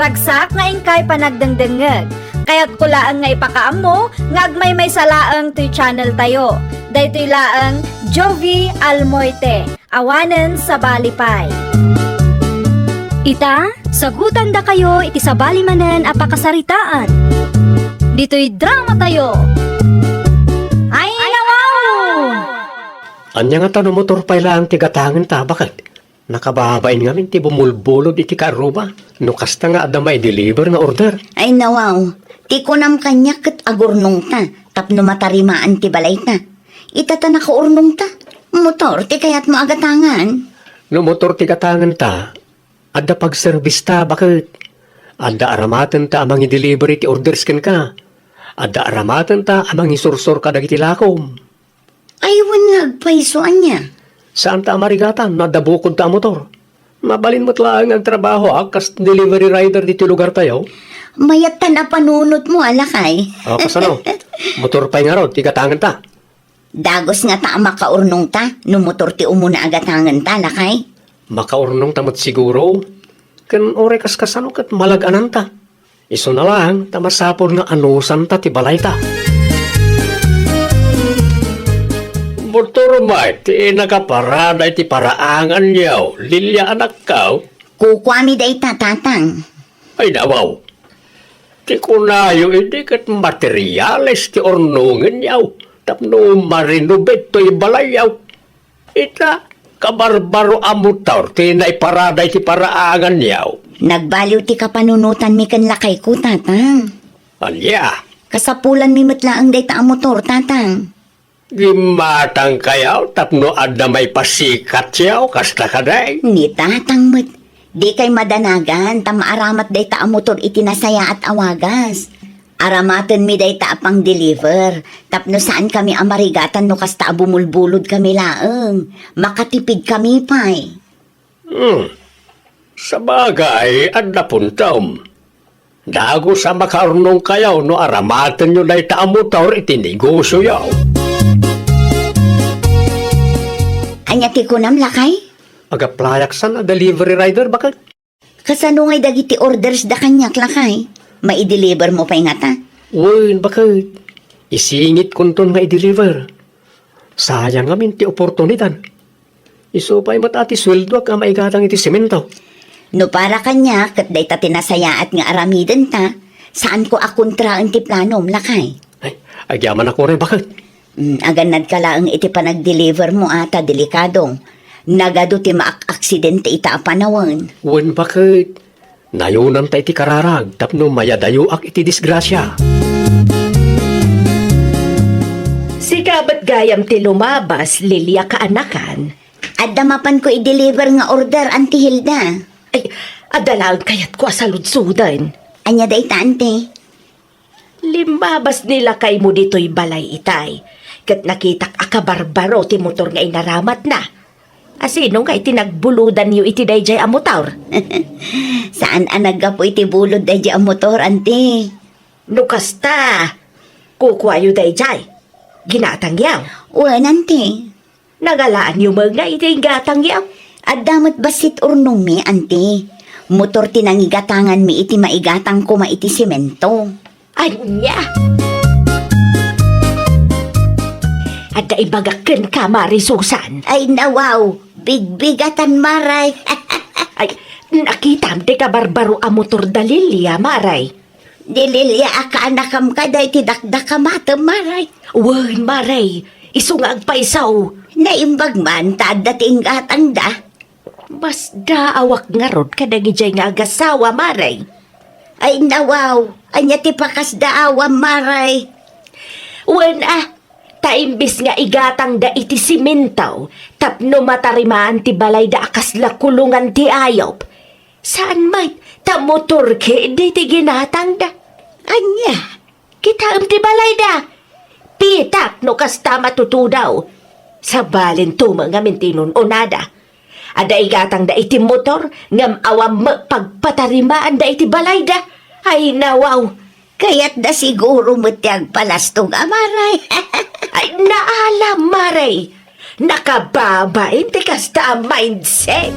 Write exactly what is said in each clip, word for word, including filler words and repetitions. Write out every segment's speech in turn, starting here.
Ragsak nga inkay panagdengdengngeg. Kayatko laeng nga ipakaammo nga agmaymaysa laeng toy channel tayo. Daytoy laeng Jovie Almoite, awanen sabali pay. Ita, sagutandakayo iti sabali manen a pakasaritaan. Ditoy drama tayo. Ay, nawaw! Ania ngata no motor pay laeng ti gatangenta, baket? Nakababain ngamin ti bumulbulod iti kaarruba. No kasta nga adda maideliver nga order. Ay, nawaw. Ti kunam kaniak ket agurnongta tapno matarimaan ti balayta. Ita ta nakaurnongta. Motor ti kayatmo a gatangan? No motor ti gatangenta, adda pagserbista, baket. Adda aramatenta a mangideliver iti orders kenka. Adda aramatenta a mangisursor kadagiti lakom. Ay, wen nga agpayso, ania? Saanta a marigatan no adda bukodta a motor. Mabalin met laeng nga agtrabahoak kas delivery rider ditoy lugartayo. Mayat ta napanunotmo a, lakay. O, kasano? Motor pay ngarud ti gatangenta. Dagus ngata a makaurnongta no motor ti umuna a gatangenta, lakay. Makaurnongta met siguro. Ken uray kaskasano ket malag-ananta. Isuna laeng ta masapul nga anusanta ti balayta. Motor met ti nakaparada iti paraanganyo, Lilia, anakko? Kukuami dayta, tatang. Ay, nawaw. Ti kunayo idi ket materiales ti urnongenyo tapno ma-renovate toy balayyo. Ita, kabarbaro a motor ti naiparada iti paraanganyo. Nagbaliw ti kapanunotanmi ken lakayko, tatang. Ania? Kasapulanmi met laeng dayta a motor, tatang. Gimmatangkayo tapno adda maipasikatyo, kasta kadi? Ni tatang met, dikay madanagan ta maaramat dayta a motor iti nasayaat a wagas. Aramatenmi dayta a pang-deliver tapno saankami a marigatan no kasta a bumulbulodkami laeng. Makatipidkami pay. Hmm. Sabagay, adda puntom. Dagus a makaurnongkayo no aramatenyo dayta a motor iti negosioyo. Ania ti kunam, lakay? Agaplayak san a delivery rider, baket? Kasano ngay dagiti orders da kaniak, lakay? Maidelivermo pay ngata? Wen, baket. Isingitkonton nga ideliver. Sayang ngamin ti oportunidad. Isu pay met a ti sueldoak a maigatang iti semento. No para kaniak ket dayta ti nasayaat nga aramidenta, saanko a kontraen ti planom, lakay. Ay, agyamanak uray, baket. Mm, agannadka laeng iti panagdelivermo a ta delikado. Nagadu ti maak-aksidente ita a panawen. Wen, baket. Nayonanta iti kararag tapno mayadayoak iti disgrasia. Sika met gayam ti lumabas, Lilia, kaanakan. Adda mapanko i-deliver nga order, Auntie Hilda. Ay, adda laeng kayatko a saludsoden. Ania dayta, Auntie? Limmabas ni lakaymo ditoy balay itay, ket nakitak a kabarbaro ti motor nga inaramatna. Asino ngay ti nagbuludanyo iti daydiay a motor? Saan a naggapu iti bulod daydiay a motor, Auntie. No kasta, kukuayo daydiay. Ginatangyo. Wen, Auntie. Nangalaanyo met nga iti igatangyo? Adda met bassit urnongmi, Auntie. Motor ti nangigatanganmi iti maigatang koma iti semento. Ania? Adda ibagak kenka, Mare Susan. Ay, nawaw. Bigbigatan, Mare. Ay, nakitam ti kabarbaro a motor da Lilia, Mare. Ni Lilia a kaanakam kada iti dakdakamatem, Mare. Wen, Mare, isu nga agpayso. Naimbag man ta adda ti inggatangda. Masdaawak ngarud kadagidiay nga agasawa, Mare. Ay, nawaw, ania ti pakasdaawam, Mare? Wen a, ta imbis nga igatangda iti simento tapno matarimaan ti balayda a kasla kulongan ti ayup, saan met ta motor ketdi ti ginatangda. Ania? Kitaem ti balayda. Pitak no kasta matutudaw. Sabalin tumeng ngamin ti inun-unada. Adda igatangda iti motor, ngem awan met pagpatarimaanda iti balayda. Ay, nawaw! Kayatda siguro met ti agpalastog a, Mare. Ay, naalam, Mare. Nakababain ti kasta a mindset.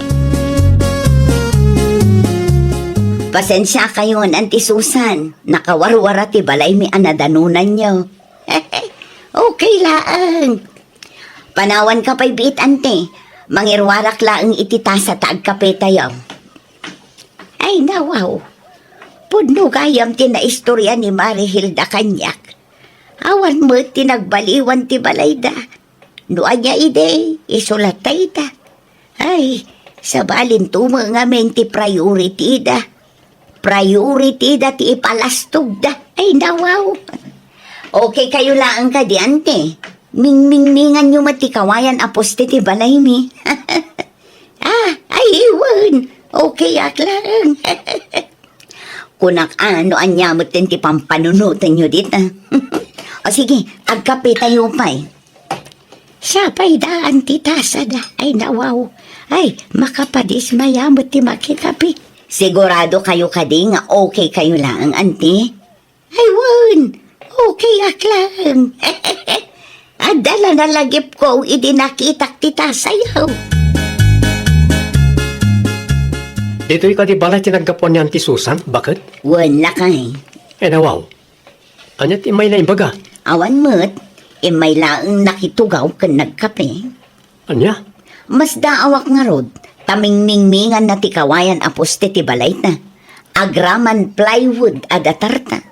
Pasensiakayon, Auntie Susan. Nakawarwara ti balaymi a nadanonanyo. Okay laeng. Panawanka pay biit, Auntie. Mangiruarak laeng iti tasa ta agkapetayo. Ay, nawaw. Pudno gayam ti naistorya ni Mari Hilda kaniak. Awan met ti nagbaliwan ti balayda. No ania idi, isu latta ita. Ay, sabalinto met ngamin ti priority da. Priority da ti ipalastog da. Ay, nawaw. Okay kayo laeng kadi, Auntie. Mingmingminganyo met ti kawayan a poste ti balaymi. Ah, ay, wen. Okay ak laeng. Kunak, a, no ania met ti pampanunotenyo dita. O sige, agkapetayo pay. Siya pay daan ti tasada. Ay, nawaw. Ay, makapadismaya met ti makikape. Sigurado kayo kadi nga okay kayo laeng, Auntie? Ay, wen. Okay ak laeng. Adda la nalagipko idi nakitak ti tasayo. Ditoy kadi balay ti naggapuan ni Auntie Susan, baket? Wen, lakay. Ay, nawaw. Ania ti immayna imbaga? Awan met, immay laeng nakitugaw ken nagkape. Ania? Masdaawak ngarud, ta mingmingminganna ti kawayan a poste ti balayna. Agraman plywood a datarta.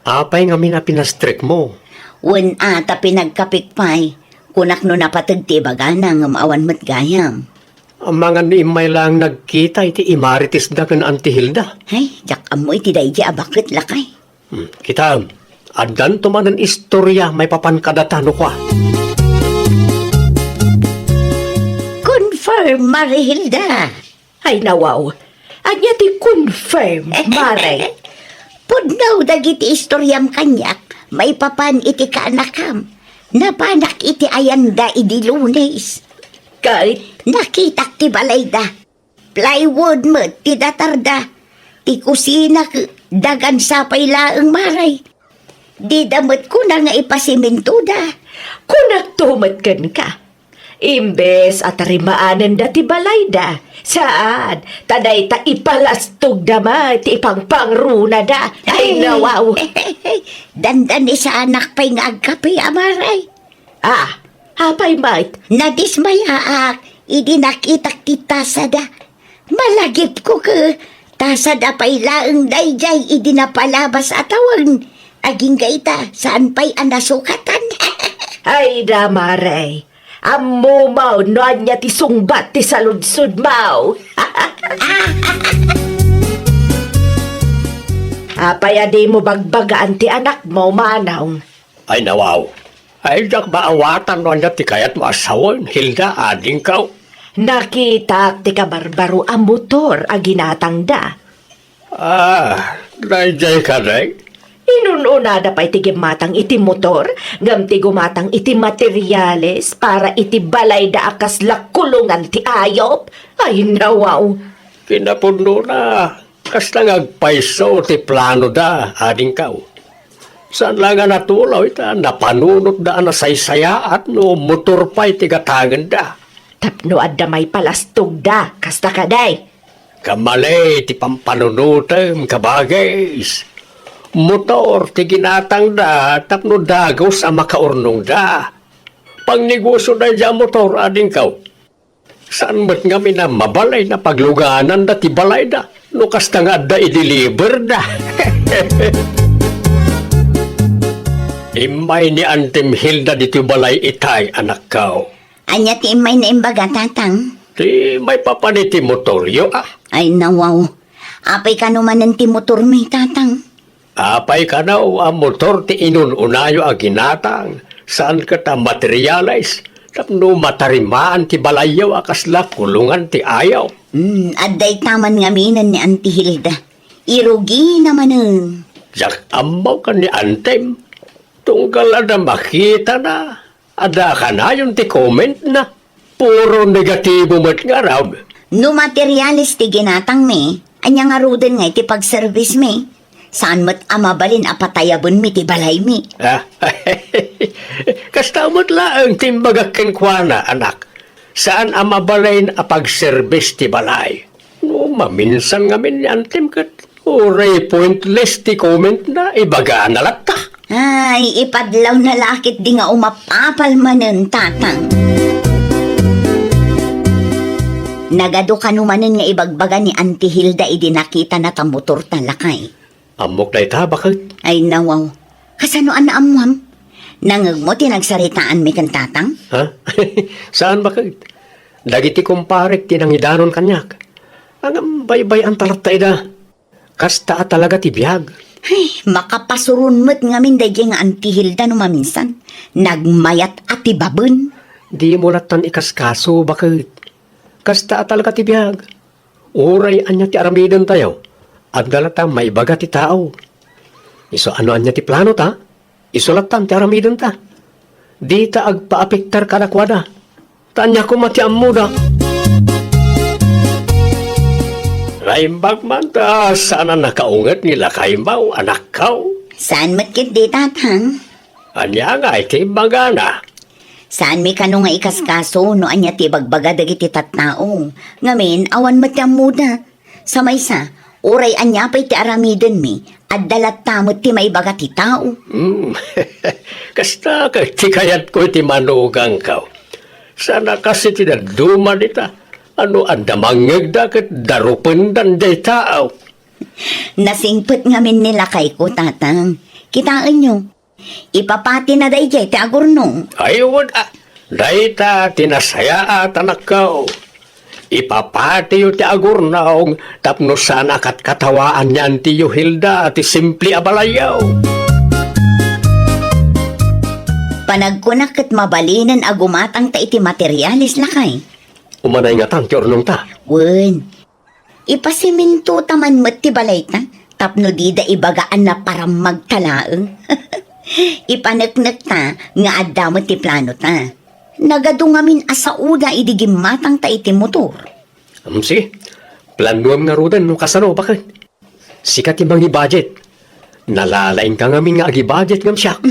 Apay ngamin a pinastrekmo? Wen a, ta pinagkapek pay. Kunak no napateg ti ibagana ngem awan met gayam. Amangan no immay laeng nagkita iti imarites da ken Auntie Hilda. Ay, diak ammo iti daydi a baket, lakay. Hmm, kitaem, addanto manen istorya maipapan kadata no kua. Confirm, Mari Hilda. Ay, nawaw. Ania ti confirm, Mare? Pudno dagiti istoryam kaniak maipapan iti kaanakam. Napanak iti ayanda idi Lunes. Ket nakitak ti balayda. Plywood met ti datarda. Ti kusina ket dagansa pay laeng, Mare. Dida met kuna nga ipasimintoda. Kunakto met kenka. Imbes a tarimaanenda ti balayda, saan, ta dayta ipalastogda met ti ipangpangrunada. Ay, nawaw. Dandanisanak pay nga agkape, a Mare. Ah, apay met? Nadismayaak idi nakitak ti tasada. Malagipko ket tasada pay laeng daydiay idi napalabas a tawen. Agingga ita, saan pay a nasukatan. Ay da, Mare. Ammom no ania ti sungbat ti saludsodmo. Apay a dimo bagbagaan ti anakmo, manong? Ay, nawaw. Ay, diak maawatan no ania ti kayatmo a sawen, Hilda, adingko. Nakitak ti kabarbaro a motor a ginatangda. Ah, daydiay kadi? Inun-unada pay ti gimmatang iti motor, ngem ti gumatang iti materiales para iti balayda a kasla kulongan ti ayop. Ay, nawaw. Kinapudnona, kasta nga agpayso ti planoda, adingko. Saan la nga natulaw ita, napanunotda a nasaysayaat no motor pay ti gatangenda. Tapno adda maipalastogda, kasta kadi? Kamali ti pampanunotem, kabagis. Motor ti ginatangda tapno dagus a makaurnongda. Pangnegosio daydiay a motor, adingko. Saan met ngamin a mabalin a paglugananda ti balayda no kasta nga adda i-deliverda. Immay ni Antim Hilda ditoy balay itay, anakko. Ania ti immayna imbaga, Tatang? Ti maipapan iti motoryo, a. Ay, nawaw. Apay kano manen ti motormi, Tatang? Apay kano a motor ti inun-unayo a ginatang, saan ket a materiales, tapno matarimaan ti balayyo a kasla kulongan ti ayop? Hmm, adda ita man ngaminen ni Auntie Hilda. Irugina manen. Diak ammo ken ni Antim. Tunggal adda makitana, adda kanayon ti commentna. Puro negatibo met ngarud. No materiales ti ginatangmi, ania ngaruden nga iti pagservismi? Saan met a mabalin a patayabenmi ti balaymi. Ah, kasta met laeng ti imbagak kenkuana, anak. Saan a mabalin a pagservis ti balay. No maminsan ngamin ni Antim ket Uray pointless ti comment na, ibagana latta. Ay, ipadlaw na la ketdi nga umapapal manen, Tatang. Nagadu kano manen nga ibagbaga ni Auntie Hilda idi nakitana ta motorta, lakay. Ammok dayta, baket. Ay, nawaw. Kasano a naammuam? Nangngegmo ti nagsaritaanmi ken Tatang? Ha? Saan, baket. Dagiti kumparek ti nangidanon kaniak. Ngem baybay-anta latta ida. Kasta a talaga ti biag. Ay, makapasuron met ngamin daydiay nga Auntie Hilda no maminsan. Nagmayat a ti baben. Dimo lattan ikaskaso, baket. Kasta a talaga ti biag. Uray ania ti aramidentayo, adda latta maibaga ti tao. Isu a no ania ti planota, isu lattan ti aramidenta. Dita agpaapektar kadakuada. Ta ania koma ti ammoda. Naimbag man ta saan a nakaunget ni lakaymo, anakko. Saan met ketdi, Tatang. Ania ngay ti imbagana? Saanmi kano nga ikaskaso no ania ti ibagbaga dagiti tattao. Ngamin, awan met ti ammoda. Sa maysa, uray ania pay ti aramidenmi, adda latta met ti maibaga ti tao. Hmm. Kasta ket ti kayatko iti manugangko. Saan a kas iti dadduma dita. No adda mangngegda ket darupendan diay tao. Nasingpet ngamin ni lakayko, Tatang. Kitaenyo, ipapatina daydiay ti agurnong. Ay, wen a. Dayta ti nasayaat, anakko. Ipapatiyo ti agurnong tapno saan a katkatawaan ni Antiyo Hilda ti simple a balayyo. Panagkunak ket mabalinen a gumatangta iti materiales, lakay. Umanay ngatan ti urnongta? Wen. Ipasimintota man met ti balayta, tapno dida ibaga a naparammagta laeng. Ipaneknekta nga adda met ti planota. Nagadu ngamin a saoda idi gimmatangta iti motor. Am, sige, planuem ngaruden no kasano, baket. Sika ti mangi-budget. Nalalaingka ngamin nga agi-budget ngem siak.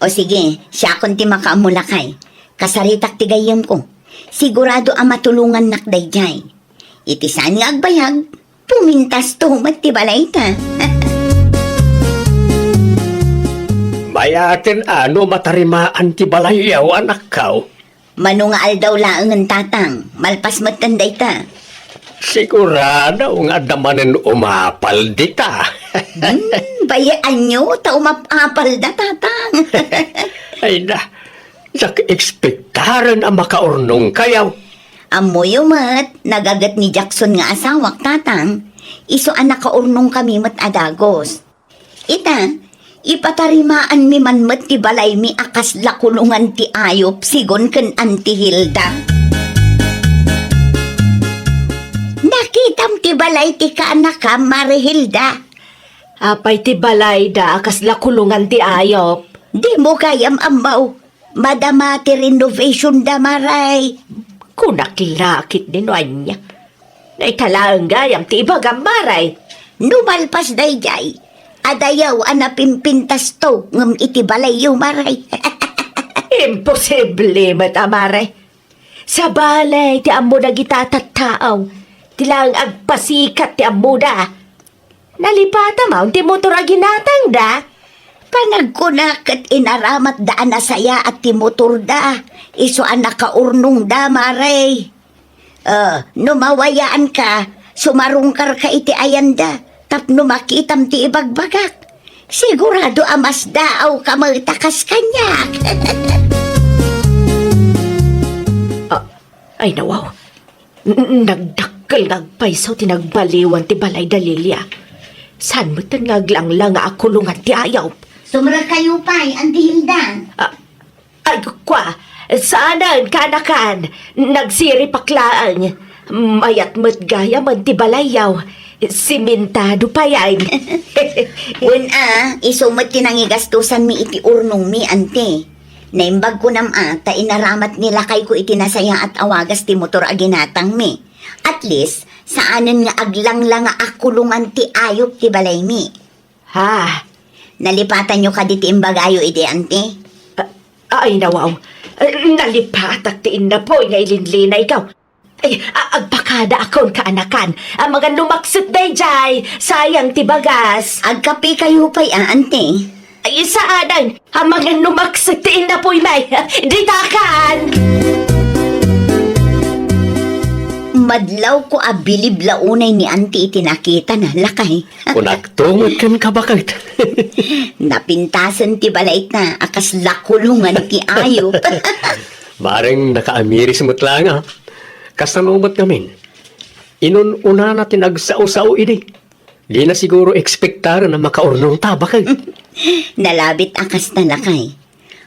O sige, siakon ti makaammo, lakay. Kasaritak ti gayyemko. Sigurado a matulongannak daydiay. Iti saan nga agbayag, pumintasto met ti balayta. Mayaten a no matarimaan ti balayyo, anakko. Mano nga aldaw laengen, Tatang, malpas metten dayta. Sigurado nga adda manen umapal dita. Hmm, bayaanyo ta umap-apalda, Tatang. Ay na, diak ekspektaren a makaurnongkayo. Ammoyo met, nagaget ni Jackson nga asawak, Tatang. Isu a nakaurnongkami met a dagus. Ita, ipatarimaanmi man met ti balaymi a kasla kulongan ti ayop, sigun ken Auntie Hilda. Nakitam ti balay ti kaanakam, Mare Hilda? Apay ti balayda a kasla kulongan ti ayop? Dimo gayam ammo. Madama ti renovationda, Mare. Kunak la ketdi no ania. Dayta laeng gayam ti ibagam, Mare. No malpas daydiay, adayaw a napimpintasto ngem iti balayyo, Mare. Imposible met a, Mare. Sabali ti ammo dagita a tattao, ti laeng agpasikat ti ammoda. Nalipata man ti motor a ginatangda. Panagkuna ket inaramatda a nasayaat ti motorda, isu a nakaurnongda, Mare. Eh, no mawayaanka, sumarungkarka iti ayanda, tapno makitam ti ibagbagak. Sigurado a masdaawka met a kas kaniak. Ah, ay, nawaw. N-, nagdakkel nga agpayso ti nagbaliwan ti balayda Lilia. Saan metten nga aglanglang nga akulongan ti ayop? Sumrekkayo pay, Auntie Hilda. Ah, ay, kua, saanen, kaanakan. Nagsiripak laeng. Mayat met gayam ti balayyo. Simintado pay, ay. Wen a, isu met ti nangigastosanmi iti urnongmi, Auntie. Naimbag kunam a, ta inaramat ni lakayko iti nasayaat a wagas ti motor a ginatangmi. At least, saanen nga aglanglang nga akulongan ti ayop ti balaymi. Ha? Nalipatanyo kadi ti imbagayo idi, Auntie? Ah, ay, nawaw. Eh, nalipatak ti innapoy nga ilinlinayko. Ay, a-, agpakada akon kaanakan. Amangan no makset daydiay, sayang ti bagas. Agkapekayo pay a, ante? Ay, saanen. Amangan no makset ti innapuy, may. Ditakan! Madlawko a bilib la unay ni ante iti nakitana, lakay. Kunakto met kenka, baket. Napintasen ti balayta a kasla kulongan ti ayup. Maring nakaamiris met laeng a. Kasano met ngamin? Inun-unana ti nagsao-sao idi. Dina siguro ekspektaren a makaurnongta, baket. Nalabit a kasta, lakay.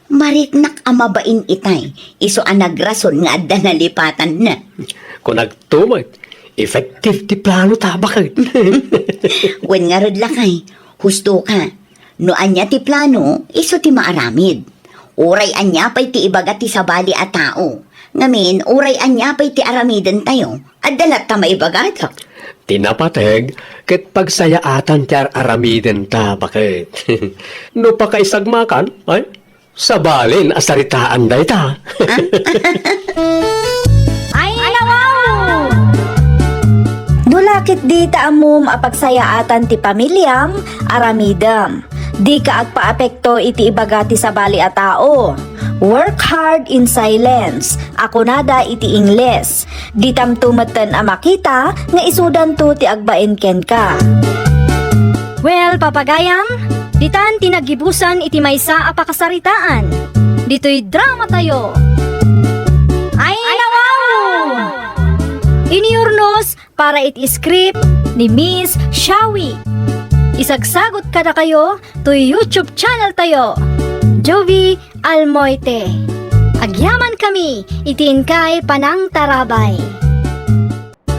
Mariknak a mabain itay, isu a nagrason nga adda nalipatanna. Kunakto met, effective ti planota, baket. Wen ngarud, lakay, husto ka. No ania ti plano, isu ti maaramid. Uray ania pay ti ibaga ti sabali a tao. Ngamin, uray ania pay ti aramidentayo, adda latta maibagada. Ti napateg, ket pagsayaatan ti ar-aramidenta, baket. No pakaisagmakan, ay, sabalin a saritaan dayta. Ay, nawaw! No la ket dita ammom a pagsayaatan ti pamiliam, aramidem. Dika agpaapekto iti ibaga ti sabali a tao. Work hard in silence, a kunada iti Ingles. Ditamto metten a makita nga isudanto ti agbain kenka. Well, papagayam, ditan ti naggibusan iti maysa a pakasaritaan. Ditoy dramatayo. Ay, nawaw! Iniurnos para iti script ni Miss Shawi. Isagsagot kadakayo toy YouTube channel tayo, Jovie Almoite. Agyaman kami iti inkay panangtarabay.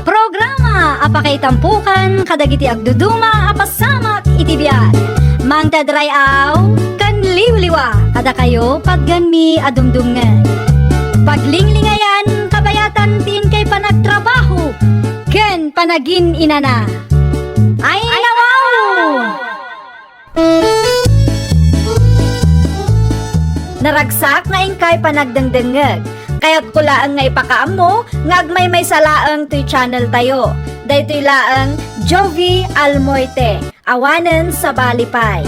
Programa a pakaitampokan kadagiti agduduma a pasamak iti biag. Mangted ray-aw ken liwliwa kadakayo patgenmi a dumdumngeg. Paglinglingayan kabayatan ti inkay panagtrabaho ken panagin-inana. Ay, nawaw! Naragsak nga inkay panagdengdengngeg. Kayatko laeng nga ipakaammo nga agmaymaysa laeng toy channel tayo. Daytoy laeng Jovie Almoite, awanen sabali pay.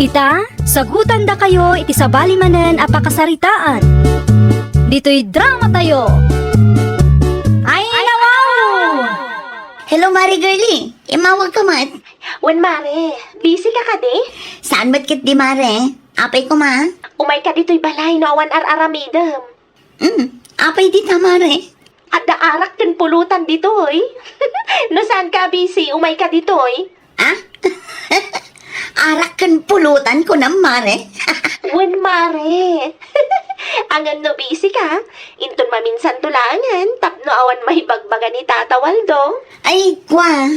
Ita, sagutandakayo iti sabali manen a pakasaritaan. Ditoy dramatayo. Ay, nawaw! Hello, Mare Girlie. Immawagka met. Wen, Mare. Busy ka kadi? Saan met ketdi, Mare? Apay koma? Umayka ditoy balay no awan ar-aramidem. Hmm, apay dita, Mare? Adda arak ken pulutan ditoy. No saanka a busy, umayka ditoy. Ah? Arak ken pulutan, kunam, Mare? Wen, Mare. Ngem no busy ka, inton maminsanto laengen tapno awan maibagbaga ni Tata Waldo. Ay, kua.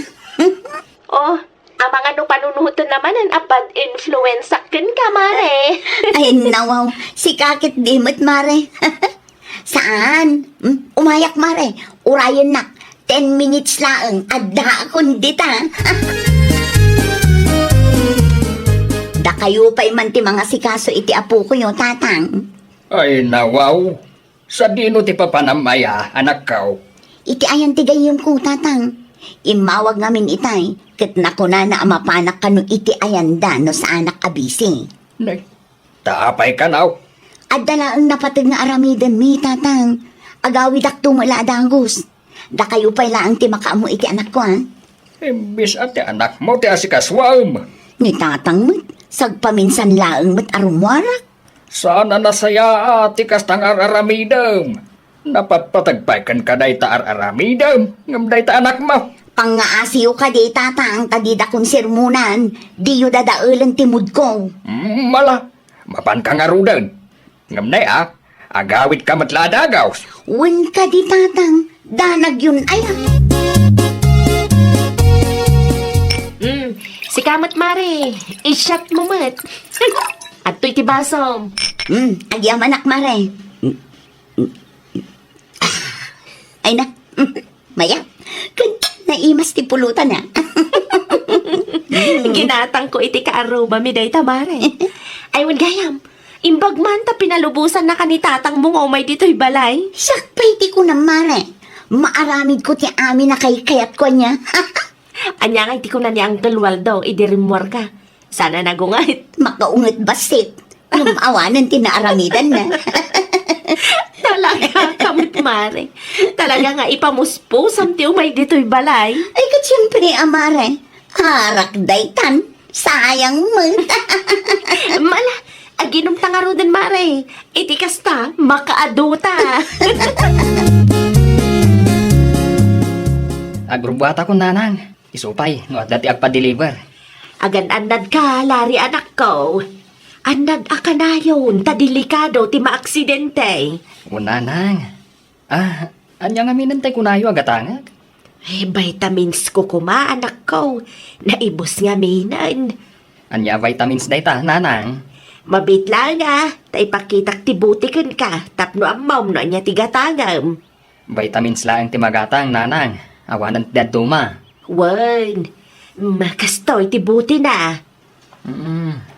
Oh, amangan no panunotenna manen a bad influence kenka, Mare. Ay, nawaw. Sika ketdi met, Mare. Saan? Hmm? Umayak, Mare. Urayennak. Ten minutes laeng. Addaakon dita. Dakayo pay man ti mangasikaso iti apokoyo, Tatang. Ay, nawaw. Sadino ti papanam aya, anakko? Iti ayan ti gayyemko, Tatang. Immawag ngamin itay, ket nakunana a mapanak kano iti ayanda no saanak a busy. Nay, ta apay kano? Adda laeng napateg nga aramidenmi, Tatang. Agawidakto met la a dagus. Dakayo pay laeng ti makaammo iti anakko, a? Imbes a ti anakmo ti asikasuem. Ni Tatang met, sagpaminsan laeng met a rummuarak. Saan a nasayaat ti kasta nga ar-aramidem. Napatpateg pay kenka dayta ar-aramidem, ngem dayta anakmo. Pangngaasiyo kadi, Tatang, ta didakon sermonan, diyo dadaelen ti moodko. Mm, ala, mapanka ngaruden. Ngem nay a, agawidka met la a dagus. Wen kadi, Tatang, danagyon aya. Mm, sika met, Mare, i-shot mo met. Adtoy ti basom. Mm, agyamanak, Mare. Ay na, mayat. Ken naimas ti pulutan, a. Ginatangko iti kaarrubami dayta, Mare. Ay, wen gayam, Imbag man ta pinalubosannaka ni tatangmo nga umay ditoy balay. Siak pay ti kunam, Mare. Maaramidko ti amin a kaykayatko ania. Ania ngay ti kuna ni Uncle Waldo idi rimmuarka? Sana nagunget. Makaunget bassit. Ngem awanen ti naaramidanna. Talaga ka met, Mare. Talaga nga ipamuspusam ti umay ditoy balay. Ay, ket siempre a, Mare. Arak daytan. Sayang met. Mala, aginumta ngaruden, Mare. Iti kasta, makaadota. Agrubbuatakon, Nanang. Isu pay no adda ti agpa-deliver. Agan-annadka, Larry, anakko. Annad a kanayon ta delikado ti maaksidente. O, Nanang. Ah, ania ngaminen tay kunayo a gatangek? Eh, vitamins ko koma, anakko. Naibus ngaminen. Ania vitamins dayta, Nanang? Mabit laeng a, ta ipakitak ti buti kenka, tapno ammom no ania ti gatangem. Vitamins laeng ti magatang, Nanang. Awanen ti dadduma. Wen, mm, kastoy ti butina. Mm.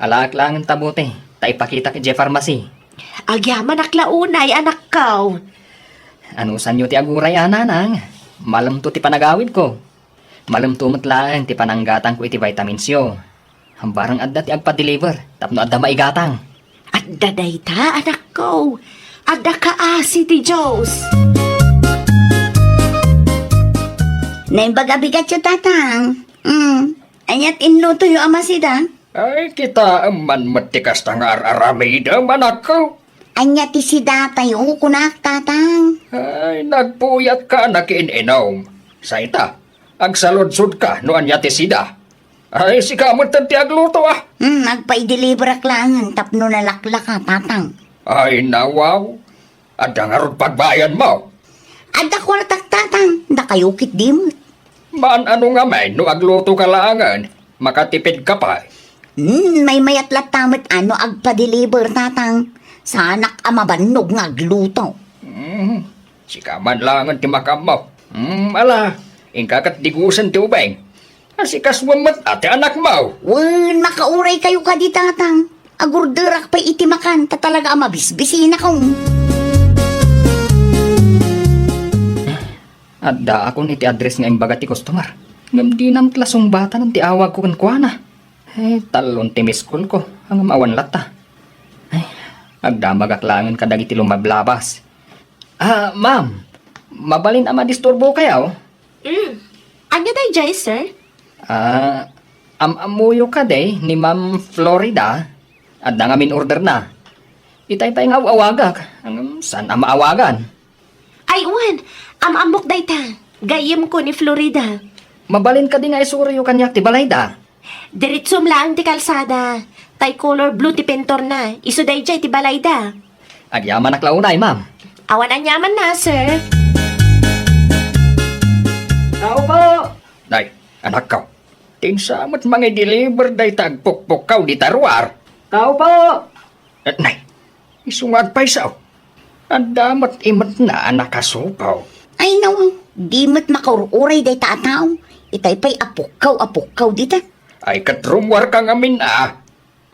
Alaak laengen ta buti, ta ipakitak idiay pharmacy. Agyamanak la unay, anakko. Anusanyo ti aguray a, Nanang? Malemto ti panagawidko. Malemto met laeng ti pananggatangko iti vitaminsyo. Barang adda ti agpa-deliver tapno adda maigatang. Adda dayta, anakko. Adda kaasi ti Dios. Naimbag a bigatyo, Tatang. Mm. Ania ti inlutoyo a masida? Ay, kitaem man met ti kasta nga ar-aramidem, anakko. Ania ti sidatayo, kunak, Tatang? Ay, nagpuyatka a nakiin-inom. Sa ita, agsaludsodka no ania ti sida. Ay, sika met ti agluto, a. Hmm, agpaideliverak laengen tapno nalaklaka, Tatang. Ay, nawaw. Adda ngarud pagbayanmo? Adda kuartak, Tatang. Dakayo ketdi met. Maan-ano ngamin no aglutoka laengen, makatipidka pay. Hmm, maymayat latta met a no agpa-deliver, Tatang. Saanak a mabannog nga agluto. Hmm, sika man laengen ti makaammo. Hmm, ala, inka ket digusen ti ubing. Asikasuem met a ti anakmo. Wen, makauraykayo kadi, Tatang. Agurderak pay iti makan, ta talaga a mabisbisinakon. Addaakon iti address nga imbaga ti customer. Ngem dina met la sungbatanan ti awagko kenkuana. Eh, tallon ti miss call ko. Ngem awan latta. Ay, agdamagak laengen kadagiti lumablabas. Ah, ma'am, mabalin a madisturbokayo? Mm. Ania daydiay, sir? Ah, am-ammoyo kadi ni Ma'am Florida? Adda ngamin orderna. Itay pay nga aw-awagak. Ngem saan a maawagan? Ay, wen, am-ammok dayta. Gayyemko ni Florida. Mabalin kadi nga isuroyo kaniak ti balayda? Diretsom laeng ti kalsada. Tay color blue ti pintorna. Isu daydiay ti balayda. Agyamanak la unay, ma'am. Awan aniamanna, sir. Tao po! Nay, anakko. Ti insa met mangi-deliver dayta agpukpukkaw dita ruar? Tao po! Eh, nay, isu nga agpayso. Adda met imetna a nakasupaw. Ay, naw, di met makaur-uray dayta a tao. Itay pay a pukkaw a pukkaw dita. Ay, ket rummuarka ngamin a.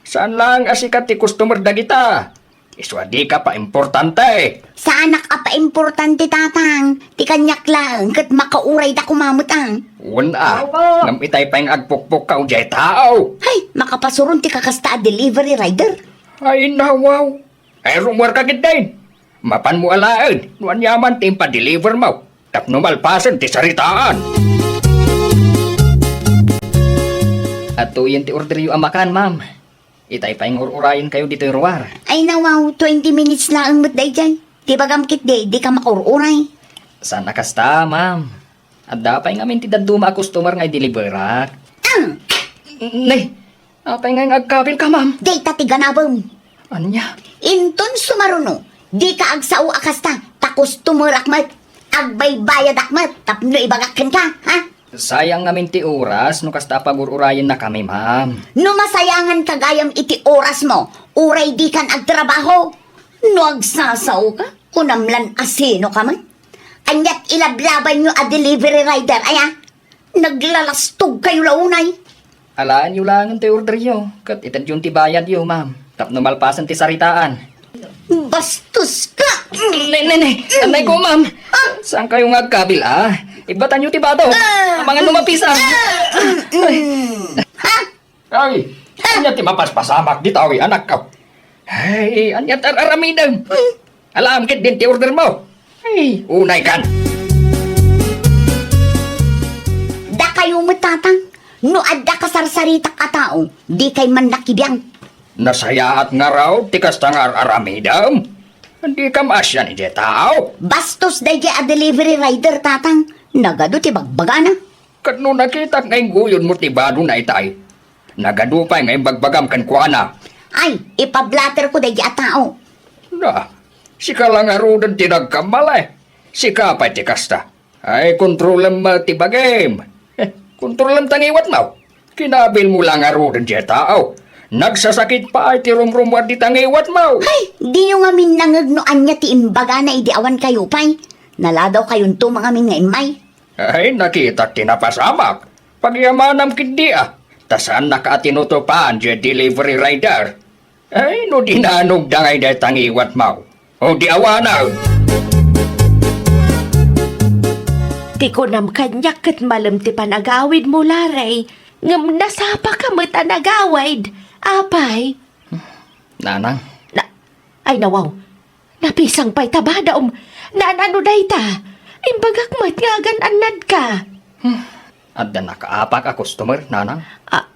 Saan laeng a sika ti customer dagita. Isu a dika paimportante. Saanak a paimportante, Tatang. Ti kaniak laeng ket makaurayda koma met a. Wen a. Opo. Ngem itay pay nga agpukpukkaw diay tao. Hay, makapasuron ti kakasta a delivery rider. Ay, nawaw. Ay, rummuarka ketdin. Mapanmo alaen no aniaman ti impa-delivermo tapno malpasen ti saritaan. Adtoyen ti orderyo a makan, ma'am. Itay pay nga ur-urayenkayo ditoy ruar. Ay, nawaw, twenty minutes laeng met daydiay. Ti bagam ketdi, dika makaur-uray. Saan a kasta, ma'am? Adda pay ngamin ti dadduma a customer nga ideliverak. Ang! Nay, apay ngay nga agkabilka, ma'am? Dayta ti ganabem. Ania? Inton sumaruno, dika agsao a kasta, ta customerak met. Agbaybayadak met, tapno ibagak kenka, ha? Sayang ngamin ti oras no kasta a pagur-urayennakami, ma'am. No masayanganka gayam iti orasmo, uray dikan agtrabaho. No agsasaoka, kunam lan a sinoka met. Aniat ilablabayyo a delivery rider, aya? Naglalastogkayo la unay. Alaenyo laengen ti orderyo, ket itedyon ti bayadyo, ma'am. Tapno malpasen ti saritaan. Bastos ka! Ne, ne, ne. Anay ko, ma'am. Saan kayo nga agkabil, ah? Ibatanyo ti bado. Amangan no mapisan. Ha? Ay, ania ti mapaspasamak dita, oy, anak ko? Ay, ania ti ar-aramidem? Alam ket din ti order mo. Ay, unay kan. Dakayo met, tatang. No adda kasarsaritak a tao, di kay man nakibiang. Nasayaat ngarud ti kasta nga ar-aramidem? Di ka maasian idiay tao? Bastos daydiay a delivery rider, tatang. Nagadu ti bagbagana. Ket no nakitak nga ingguyod mo ti bado na itay, nagadu pay nga imbagbagam kenkuana. Ay, ipablater ko daydiay a tao. Na, sika la ngaruden ti nagkamali. Sika pay ti kasta. Ay, kontrolem met ti bagim. Eh, kontrolem ta ngiwatmo. Kinabil mo la ngaruden diay tao. Nagsasakit pay ti rumrumuar dita ngiwatmo. Ay, diyo ngamin nangeg no ania ti imbagana idi awan kayo pay. Naladawkayonto ngamin nga immay. Ay, nakitak ti napasamak. Pagyamanam ketdi a. Ta saannak a tinutupan diay delivery rider. Ay, no di nanugda ngay dayta ngiwatmo. O di awanen. Ti kunam kaniak ket malem ti panagawidmo, Larry, ngem nasapaka met a nagawid. Apay? Nanang. Na, ay, nawaw. Napisang pay ta bado. Naan-ano dayta? Imbagak met nga agan-annadka. Hmm. Adda nakaapak a customer, nanang. A-,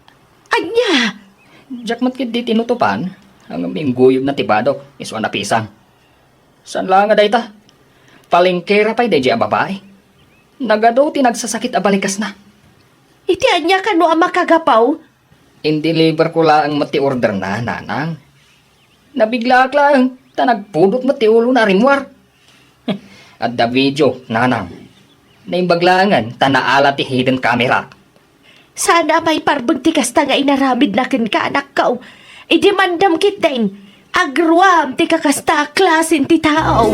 ania? Diak met ketdi tinutupan, ngem ingguyodna ti badok, isu a napisang. Saan la nga dayta? Palengkera pay daydiay a babai. Nagadu ti nagsasakit a balikasna. Iti ania kano a makagapu? In-deliver ko laeng met ti orderna, nanang. Nabiglaak laeng, ta nagpudot met ti ulona a rimmuar. Adda video, nanang. Naimbag laengen, ta naala ti hidden camera. Saan a maiparbeng ti kasta nga inaramidna kenka, anakko. Idemandam ketdin. Agruam ti kakasta a klasen ti tao.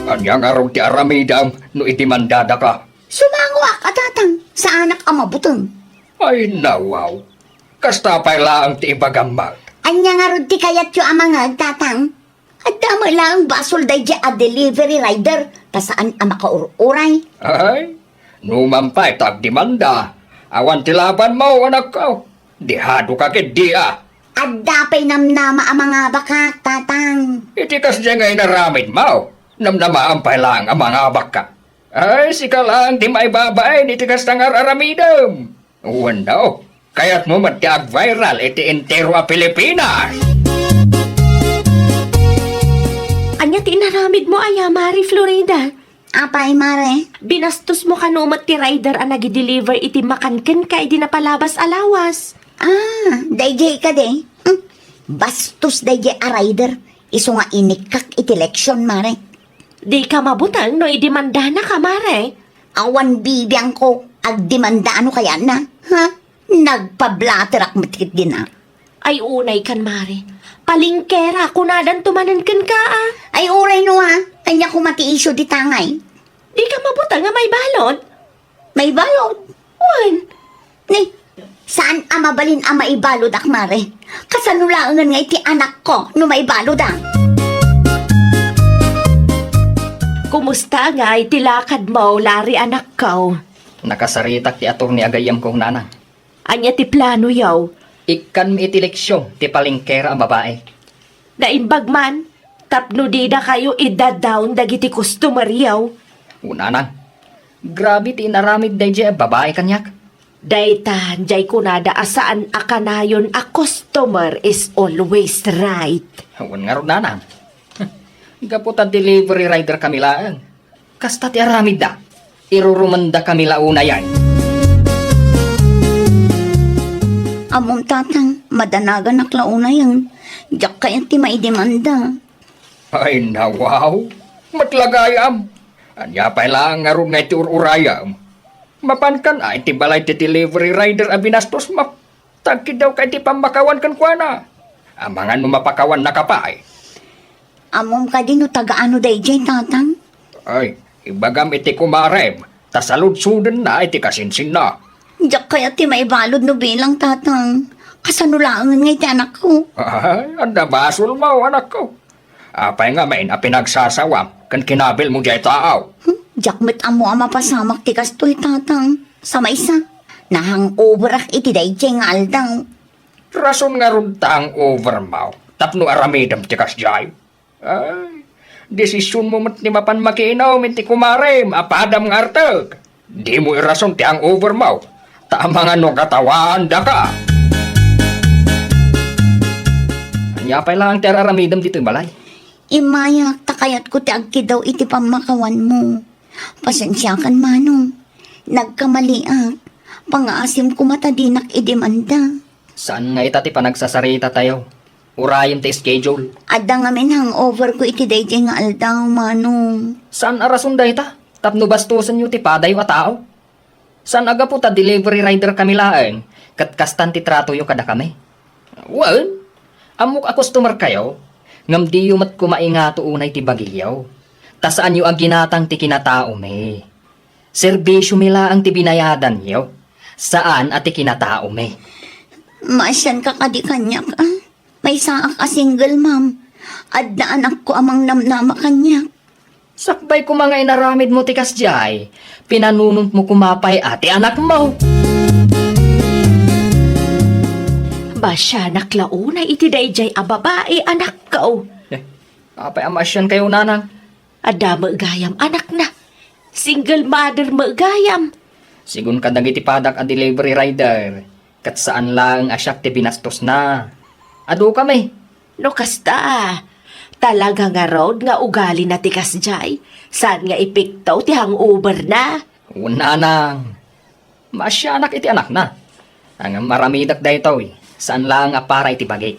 Ania ngarud ti aramidem no idemandadaka? Sumangoak a tatang, saanak a mabuteng. Ay, nawaw. Kasta pay laeng ti ibagam met. Ania ngarud ti kayatyo a mangeg, tatang? Adda met laeng basol daydiay a delivery rider, ta saan a makaur-uray. Ay, numan pay ta agdemanda, awan ti labanmo, anakko. Dihado ka ketdi a. Adda pay namnama a mangabakak, tatang. Iti kasdiay nga inaramidmo, namnamaam pay laeng a mangabakka. Ay, sika laeng ti maibabain iti kasta nga ar-aramidem. Wenno, kayatmo met ti ag-viral iti entero a Pilipinas? Ania ti inaramidmo aya, Mare Florida? Apay, Mare? Binastosmo kano met ti rider a nagi-deliver iti makan kenka idi napalabas a lawas? Ah, daydiay kadi? Hmm. Bastos daydiay a rider. Isu nga inikkak iti leksion, Mare. Dika mabuteng no idemandanaka, Mare. Awan bibiangko, agdemanda no kayatna, ha? Nagpablaterak met ketdin a. Ay, unay kan, Mare. Palengkera, kunadanto manen kenka a. Ay, uray no a, ania koma ti isyu dita ngay? Dika mabuteng a maibalud? Maibalud? Wen. Ni, saan a mabalin a maibaludak, Mare? Kasano laengen nga iti anakko no maibaludak? Kumusta ngay ti lakadmo, Larry, anakko? Nakasaritak ti attorney a gayyemko, nanang. Ania ti planoyo? Ikkanmi iti leksion ti palengkera a babai. Naimbag man, tapno didakayo idadawn dagiti customeryo. O, nanang, grabe ti inaramid daydiay a babai kaniak. Dayta, diay kunada a saan a kanayon a customer is always right. Wen ngarud, nanang. Gapu ta delivery rider kami laeng. Kasta ti aramidda. Irurumendakami la unayen. Ammom, tatang, madanaganak la unayen. Diak kayat ti maidemanda. Ay, nawaw. Met la gayam. Ania pay laeng ngarud nga iti ur-urayam? Mapankan a iti balay ti delivery rider a binastosmo. Ta agkiddawka iti pammakawan kenkuana. Amangan no mapakawannaka pay. Ammom kadi no taga-ano daydiay, tatang? Ay, ibagam iti kumarem, ta saludsodenna iti kasinsinna. Diak kayat ti maibalud no bilang, tatang. Kasano laengen nga iti anakko? Ay, adda basolmo, anakko. Apay ngamin a pinagsasawam ken kinabilmo diay taaw? Hmm, diak met ammo a mapasamak ti kastoy, Tatang. Sa maysa, nahangoverak iti daydiay nga aldaw. Rason ngarud ta hangovermo tapno aramidem ti kasdiay? Ay, desisionmo met ti mapan makiinum iti kumarem a padam nga artek. Dimo irason ti hangovermo, ta amangan no katawaandaka. Ania pay laeng ti ar-aramidem ditoy balay? Immayak ta kayatko ti agkidaw iti pammakawanmo. Pasensiakan, Manong. Nagkamaliak. Pangaasim koma ta dinak idimanda. Saan nga ita ti panagsasarita tayo? Urayem ti schedule. Adda ngamin hangover ko iti daydiay nga aldaw, Manong. Saan a rason dayta? Tapno bastosenyo ti padayo a tao? Saan a gapu ta delivery rider kami laeng, ket kastan ti tratoyo kadakami? Wen, ammok a customer kayo, ngem diyo met koma ingato unay ti bagilyo. Ta saanyo a ginatang ti kinataomi. Serbisiomi laeng ti binayadanyo, saan a ti kinataomi. Maasianka kadi kaniak, a? Maysaak a single mom. Adda anakko a mangnamnama kaniak. Sakbay koma nga inaramidmo ti kasdiay, pinanunomo koma pay a ti anakmo. Maasianak la unay iti daydiay a babai, anakko. Eh, apay a maasiankayo, Nanang? Adda met gayam anakna. Single mother met gayam. Sigun kadagiti padak a delivery rider, ket saan laeng a siak ti binastosna. Adu kami. No kasta, talaga ngarud nga ugalina ti kasdiay, saan nga epekto ti hangover na? Wen, Nanang. Maasianak iti anakna. Ngem aramidek daytoy, saan laeng a para iti bagik.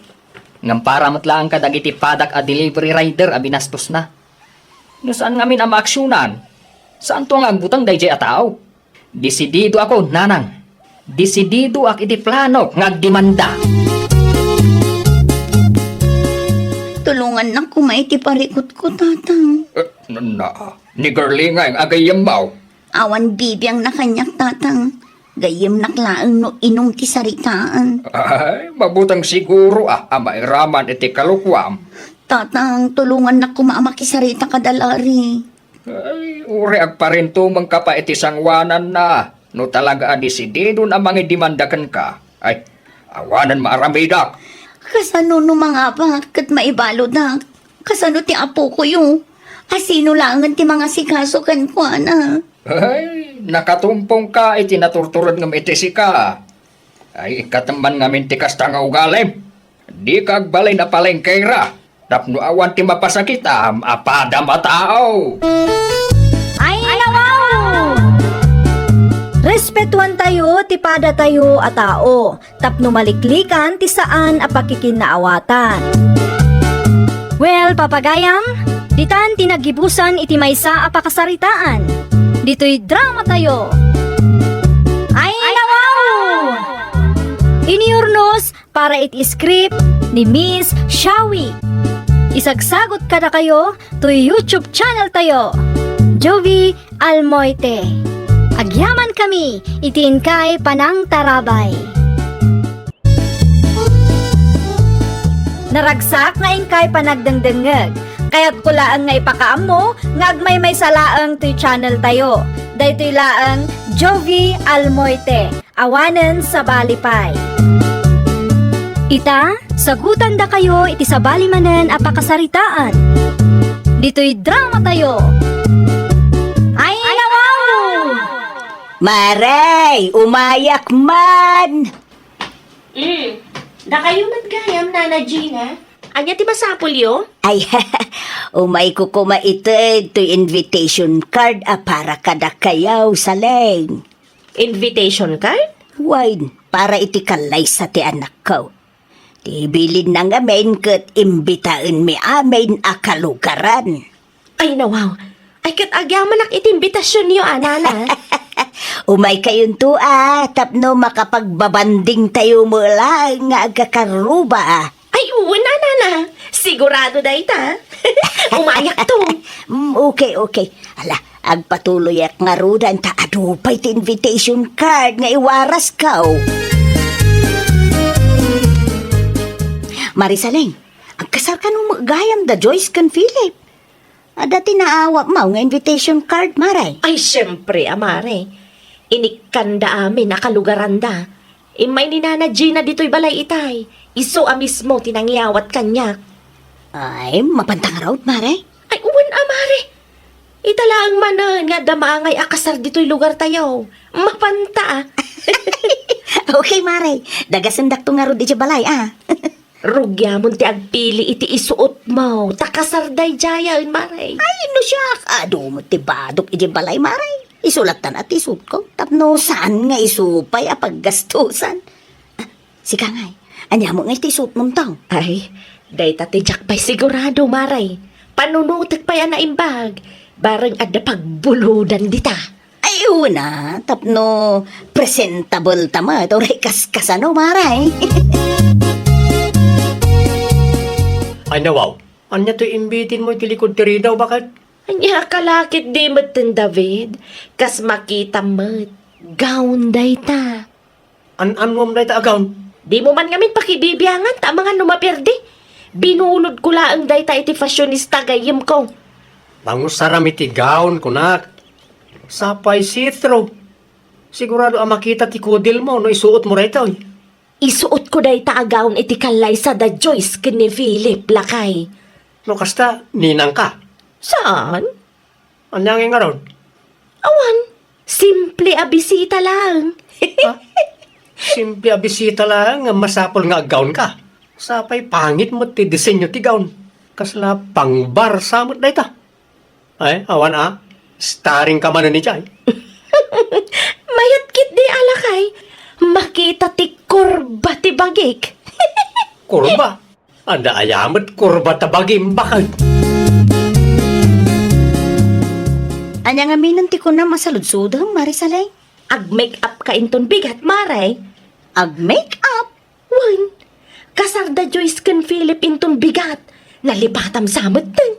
Ngem para met laeng kadagiti padak a delivery rider a binastosna. No saan ngamin a maaksionan, saanto nga agbuteng daydiay a tao. Desididoakon, Nanang. Desididoak iti planok nga agdemanda. Tulongannak koma iti parikutko, Tatang. Eh, na, na, ni Girlie nga gayyemmo. Awan bibiangna kaniak, Tatang. Gayyemnak laeng no inum ti saritaan. Ay, mabuteng siguro a, a mairaman iti kalokuam. Tatang, tulongannak koma a makisarita kada Larry. Ay, uray agparintumengka pay iti sangoananna. No talaga a desididon a mangidemanda kenka, ay, awanen maaramidak. Kasano no mangabak ket maibaludak? Kasano ti apokoyo? A sino laengen ti mangasikaso kenkuana? Ay, nakatumpongka iti naturturedngem iti sika. Ay, ikkatem man ngamin ti kasta nga ugalim. Dika agbalin a palengkera tapno awan ti mapasakitam a padam a tao. Ay, nawaw! Respetuantayo ti padatayo a tao tapno maliklikan ti saan a pakikinaawatan. Well, papagayam, ditan ti naggibusan iti maysa a pakasaritaan. Ditoy dramatayo. Ay, nawaw! Iniurnos para iti script ni Miss Shawi. Isagsagot kadakayo toy YouTube channel tayo, Jovie Almoite. Agyaman kami iti inkay panangtarabay. Naragsak nga inkay panagdengdengngeg. Kayatko laeng nga ipakaammo nga agmaymaysa laeng toy channel tayo. Daytoy laeng Jovie Almoite. Awanen sabali pay. Ita, sagutandakayo iti sabali manen a pakasaritaan. Ditoy dramatayo. Ay, nawaw! Maray, umayak man! Mm. Dakayo met gayam, Nana Gina? Ania ti masapulyo? Ay, umayko koma ited toy invitation card a para kadakayo, Saleng. Invitation card? Wen, para iti kallaysa ti anakko. Ti bilinna ngamin ket imbitaenmi amin a kalugaran. Ay, nawaw. Ay, ket agyamanak iti imbitasionyo, a, Nana. Umaykayonto, a, tapno makapagbabandingtayo met laeng nga agkakaruba, a. Ay, wen a, Nana. Sigurado dayta. Umayakto. Mm, okay, okay. Ala, agpatuloyak ngaruden ta adu pay ti invitation card nga iwarasko. Marisaleng, agkasar kano met gayam da Joyce ken Philip? Adda ti naawatmo nga invitation card, Mare? Ay, siempre, a Mare. Inikkanda amin a kalugaranda. Immay ni Nana Gina ditoy balay itay. Isu a mismo ti nangyawat kaniak. Ay, mapanta ngarud, Mare? Ay, wen a Mare. Ita laeng manen nga adda maangay a kasar ditoy lugartayo. Mapanta, a. Okay, Mare. Dagasendakto ngarud idiay balay, a. Rugiamon ti agpili iti isuotmo, ta kasar daydiayen, Mare. Ay, no siak, adu met ti badok idiay balay, Mare. Isu lattan a ti isuotko, tapno saan nga isu pay a paggastusan. Ah, sika ngay, ania met ngay ti isuotmonto? Ay, dayta ti diak pay sigurado, Mare. Panunotek pay a naimbag, bareng adda pagbulodan dita. Ay, una, tapno presentable ta met, uray kaskasano, Mare. Ay, nawaw. Ania toy imbitinmo iti likud ti ridaw, baket? Ania ka la ketdi metten, David? Kas makitam met. Gown dayta. An-annuam dayta a gown? Dimo man ngamin pakibibiangan ta amangan no maperdi. Binulodko laeng dayta iti fashionista gayyemko. Pangusaram iti gown, kunak. Sapay see-through. Sigurado a makita ti kudelmo no isuotmo daytoy. Isuotko dayta a gown iti kallaysa da Joyce ken ni Philip, lakay. No kasta, ninangka? Saan? Ania ngay ngarud? Awan, simple a bisita laeng. Ha? Simple a bisita laeng nga masapul nga aggownka. Sapay pangit met ti disenyo ti gown. Kasla pang-bar sa met dayta. Ay, awan a. Starring ka manen idiay. Mayat ketdi a lakay. Makita ti kurba ti bagik. Kurba? Adda aya met kurba ta bagim, baket? Ania ngamin ti kunam a saludsodem, Marisaleng? Ag-make up ka inton bigat, Mare. Ag-make up? Wen, kasar da Joyce ken Philip inton bigat. Nalipatam sa metten.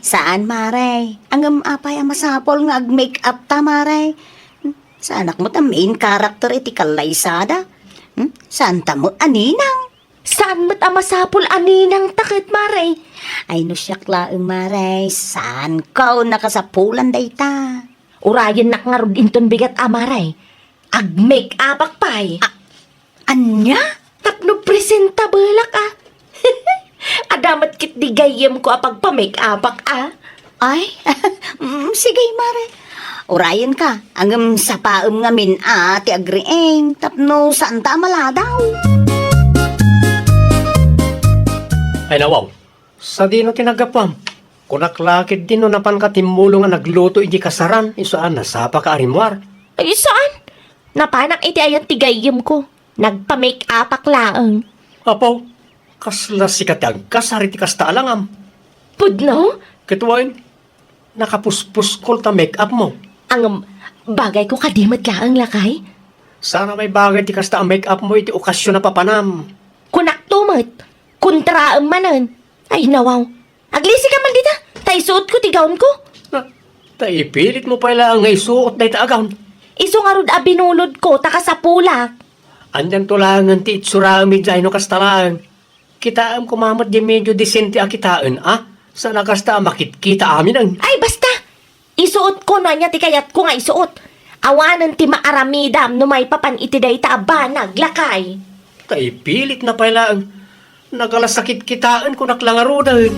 Saan, Mare. Ngem apay a masapul nga ag-make up ta, Mare? Saanak met a main character iti kallaysada. Hmm? Saan ta met a ninang? Saan met a masapul a ninang ta ket, Mare? Ay, no siak laeng, Mare, saanko nakasapulan dayta. Urayennak ngarud inton bigat a, Mare. Ag-make-upak pay. A-, ania? Tapno presentablak a. Adda met ketdi gayyemko a pagpa-make-upak a. Ay, mm, sige, Mare. Urayenka, ngem sapaem ngamin a ti agriing tapno saanta a maladaw. Ay, nawaw. Sadino ti naggapuam? Kunak la ketdi no napanka timmulong a nagluto iti kasaran, isu a nasapaka a rimmuar. Ay, saan? Napanak iti ayan ti gayyemko. Nagpa-make-upak laeng. Apo, kasla sika ti agkasar iti kasta a langam. Pudno? Ket wen, nakapuspuskol ta make-upmo. Ngem, bagayko kadi met laeng, lakay? Saan a maibagay ti kasta a make-upmo iti okasion a papanam. Kunakto met, kontraem manen. Ay, nawaw. Aglisika man dita, ta isuotko ti gownko. Ta, ta ipilitmo pay laeng nga isuot dayta a gown. Isu ngarud a binulodko, ta kasapulak. Anianto laengen ti itsuraem idiay no kasta laeng? Kitaem koma met di medio disente a kitaen, a? Saan a kasta a makitkita aminen. Ay, basta! Isuotko no ania ti kayatko nga isuot. Awanen ti maaramidam no maipapan iti dayta a banag, lakay. Ta ipilitna pay laeng. Nagalas a kitkitaen, kunak la ngaruden.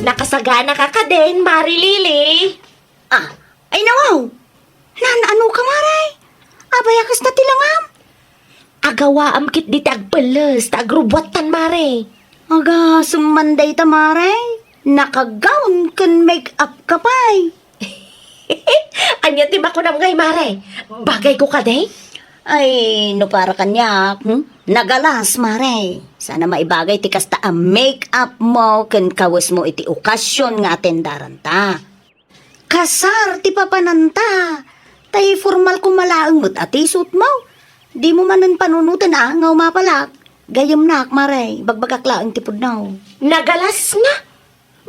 Nakasaganaka kadin, Mari Lily? Ah, ay, nawaw! Naan-ano ka, Mare? Apay a kasta ti langam? Agawaam ketdi ti agpelles ta agrubbuattan, Mare. Agasem man dayta, Mare. Naka-gown ken make-up ka pay. Ania ti makunam ngay, Mare? Bagayko kadi? Ay, no para kaniak, hmm? Nagalas, Mare. Saan a maibagay ti kasta a make-upmo ken kawesmo iti okasion nga atendaranta. Kasar ti papananta. Tay formal koma laeng met a ti isuotmo. Dimo manen panunoten a nga umapalak. Gayyemnak, Mare, ibagbagak laeng ti pudno. Nagalas nga.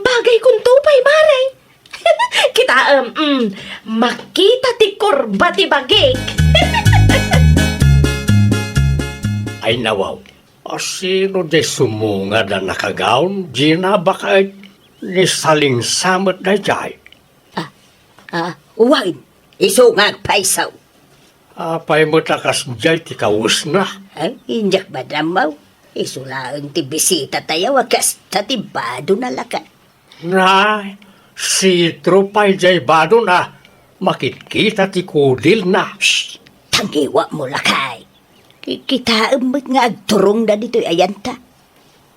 Bagaykonto pay, Mare. Kitaem, mm, makita ti kurba ti bagik. Ay, nawaw. A, sino diay sumungad a nakagawn? Gina, baket ni Salingsa met daydiay? Ah, ah, wen, isu nga agpayso. Apay met a kasdiay ti kawesna? Ay, diak madammaw. Isu laeng ti bisitatayo a kasta ti badona, lakay. Nay, sitro pay diay badona. Makitkita ti kudilna. Shh! Tangiwatmo, lakay. Ki-, kitaem met nga agturongda ditoy ayanta.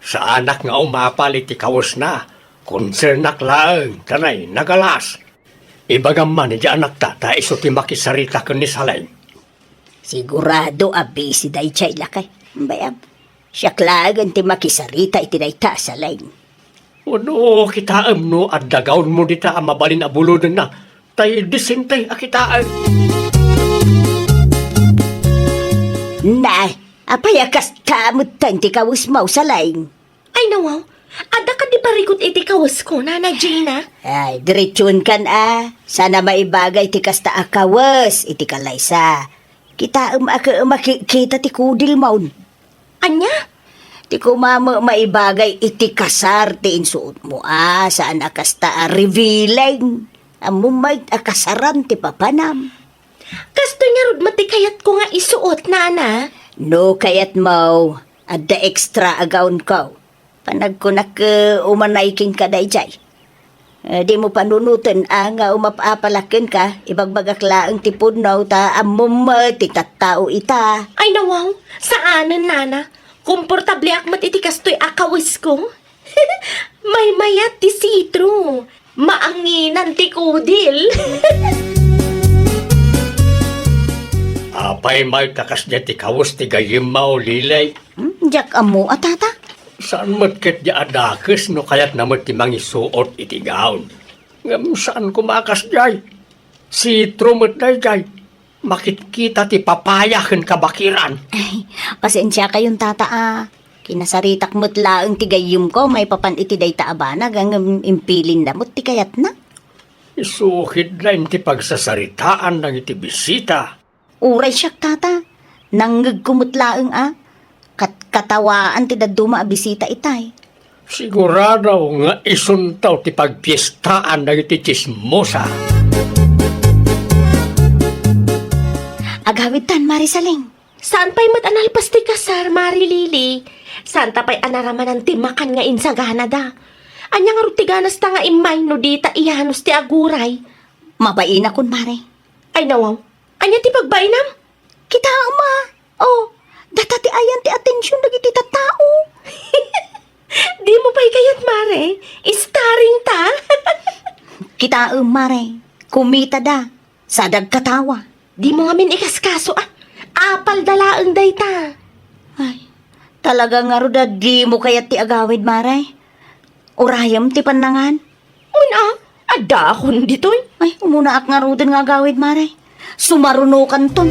Saanak nga umapal iti kawesna. Konsernak laeng, ta nay, nagalas. Ibagam man iti anakta, ta isu ti makisarita ken ni Saleng. Sigurado a busy daydiay, lakay. Bayam, siak laengen ti makisarita iti dayta a Saleng. Wenno, kitaem no adda gawnmo dita a mabalin a bulodenna, tay disente a kitaem. Nay, apay a kasta metten ti kawesmo, Saleng? Ay, nawaw, adda kadi parikut iti kawesko, Nana Gina? Ay, diretsuenkan a. Saan a maibagay ti kasta a kawes iti kalaysa. Kitaem a ke-, makikita ti kudilmon. Ania? Ti kumame maibagay iti kasar ti insuotmo a, saan a kasta a revealing. Ammom met a kasaran ti papanam. Kastoy ngarud met ti kayatko nga isuot, Nana. No kayatmo, adda extra a gownko. Panagkunak, eh, umanay kenka daydiay. Eh, dimo panunoten a nga umap-apalak kenka, ibagbagak laeng ti pudno ta ammom met ti tattao ita. Ay, nawaw, saanen, Nana. Komportableak met iti kastoy a kawesko. Maymayat ti sitro. Maanginan ti kudil. Apay met a kasdiay ti kawes ti gayyemmo, Lilay? Hmm, diak ammo a, tata. Saan met ketdi a dakes no kayatna met ti mangisuot iti gown. Ngem saan koma a kasdiay. Sitro met daydiay. Makitkita ti papaya ken kabakiran. Ay, pasensiakayon, tata, a. Kinasaritak met laeng ti gayyemko maipapan iti dayta a banag, ngem impilinda met ti kayatna. Isu ketdin ti pagsasaritaan dagiti bisita. Uray siak, tata. Nangngegko met laeng a. Kat-, katawaan ti dadduma a bisita itay. Sigurado nga isunto ti pagpiestaan dagiti tsismosa. Agawidtan, Mari Saleng. Saan pay met a nalpas ti kasar, Mari Lily? Saanta pay a naramanan ti makan nga insaganada? Ania ngarud ti ganasta nga immay no dita iyanus ti aguray? Mabainakon, Mari. Ay, nawaw. Ania ti pagbainam? Kitaem a. Oh, data ti ayan ti atension dagiti tattao. Dimo pay kayat, Mare. Starring ta. Kitaem, Mare. Kumitada. Saan a katawa. Dimo ngamin ikaskaso, a. Apalda laeng dayta. Ay, talaga ngarud a dimo kayat ti agawid, Mare. Urayem ti pannangan? Wen a, addaakon ditoy. Ay, umunaak ngaruden nga agawid, Mare. Sumarunokanton.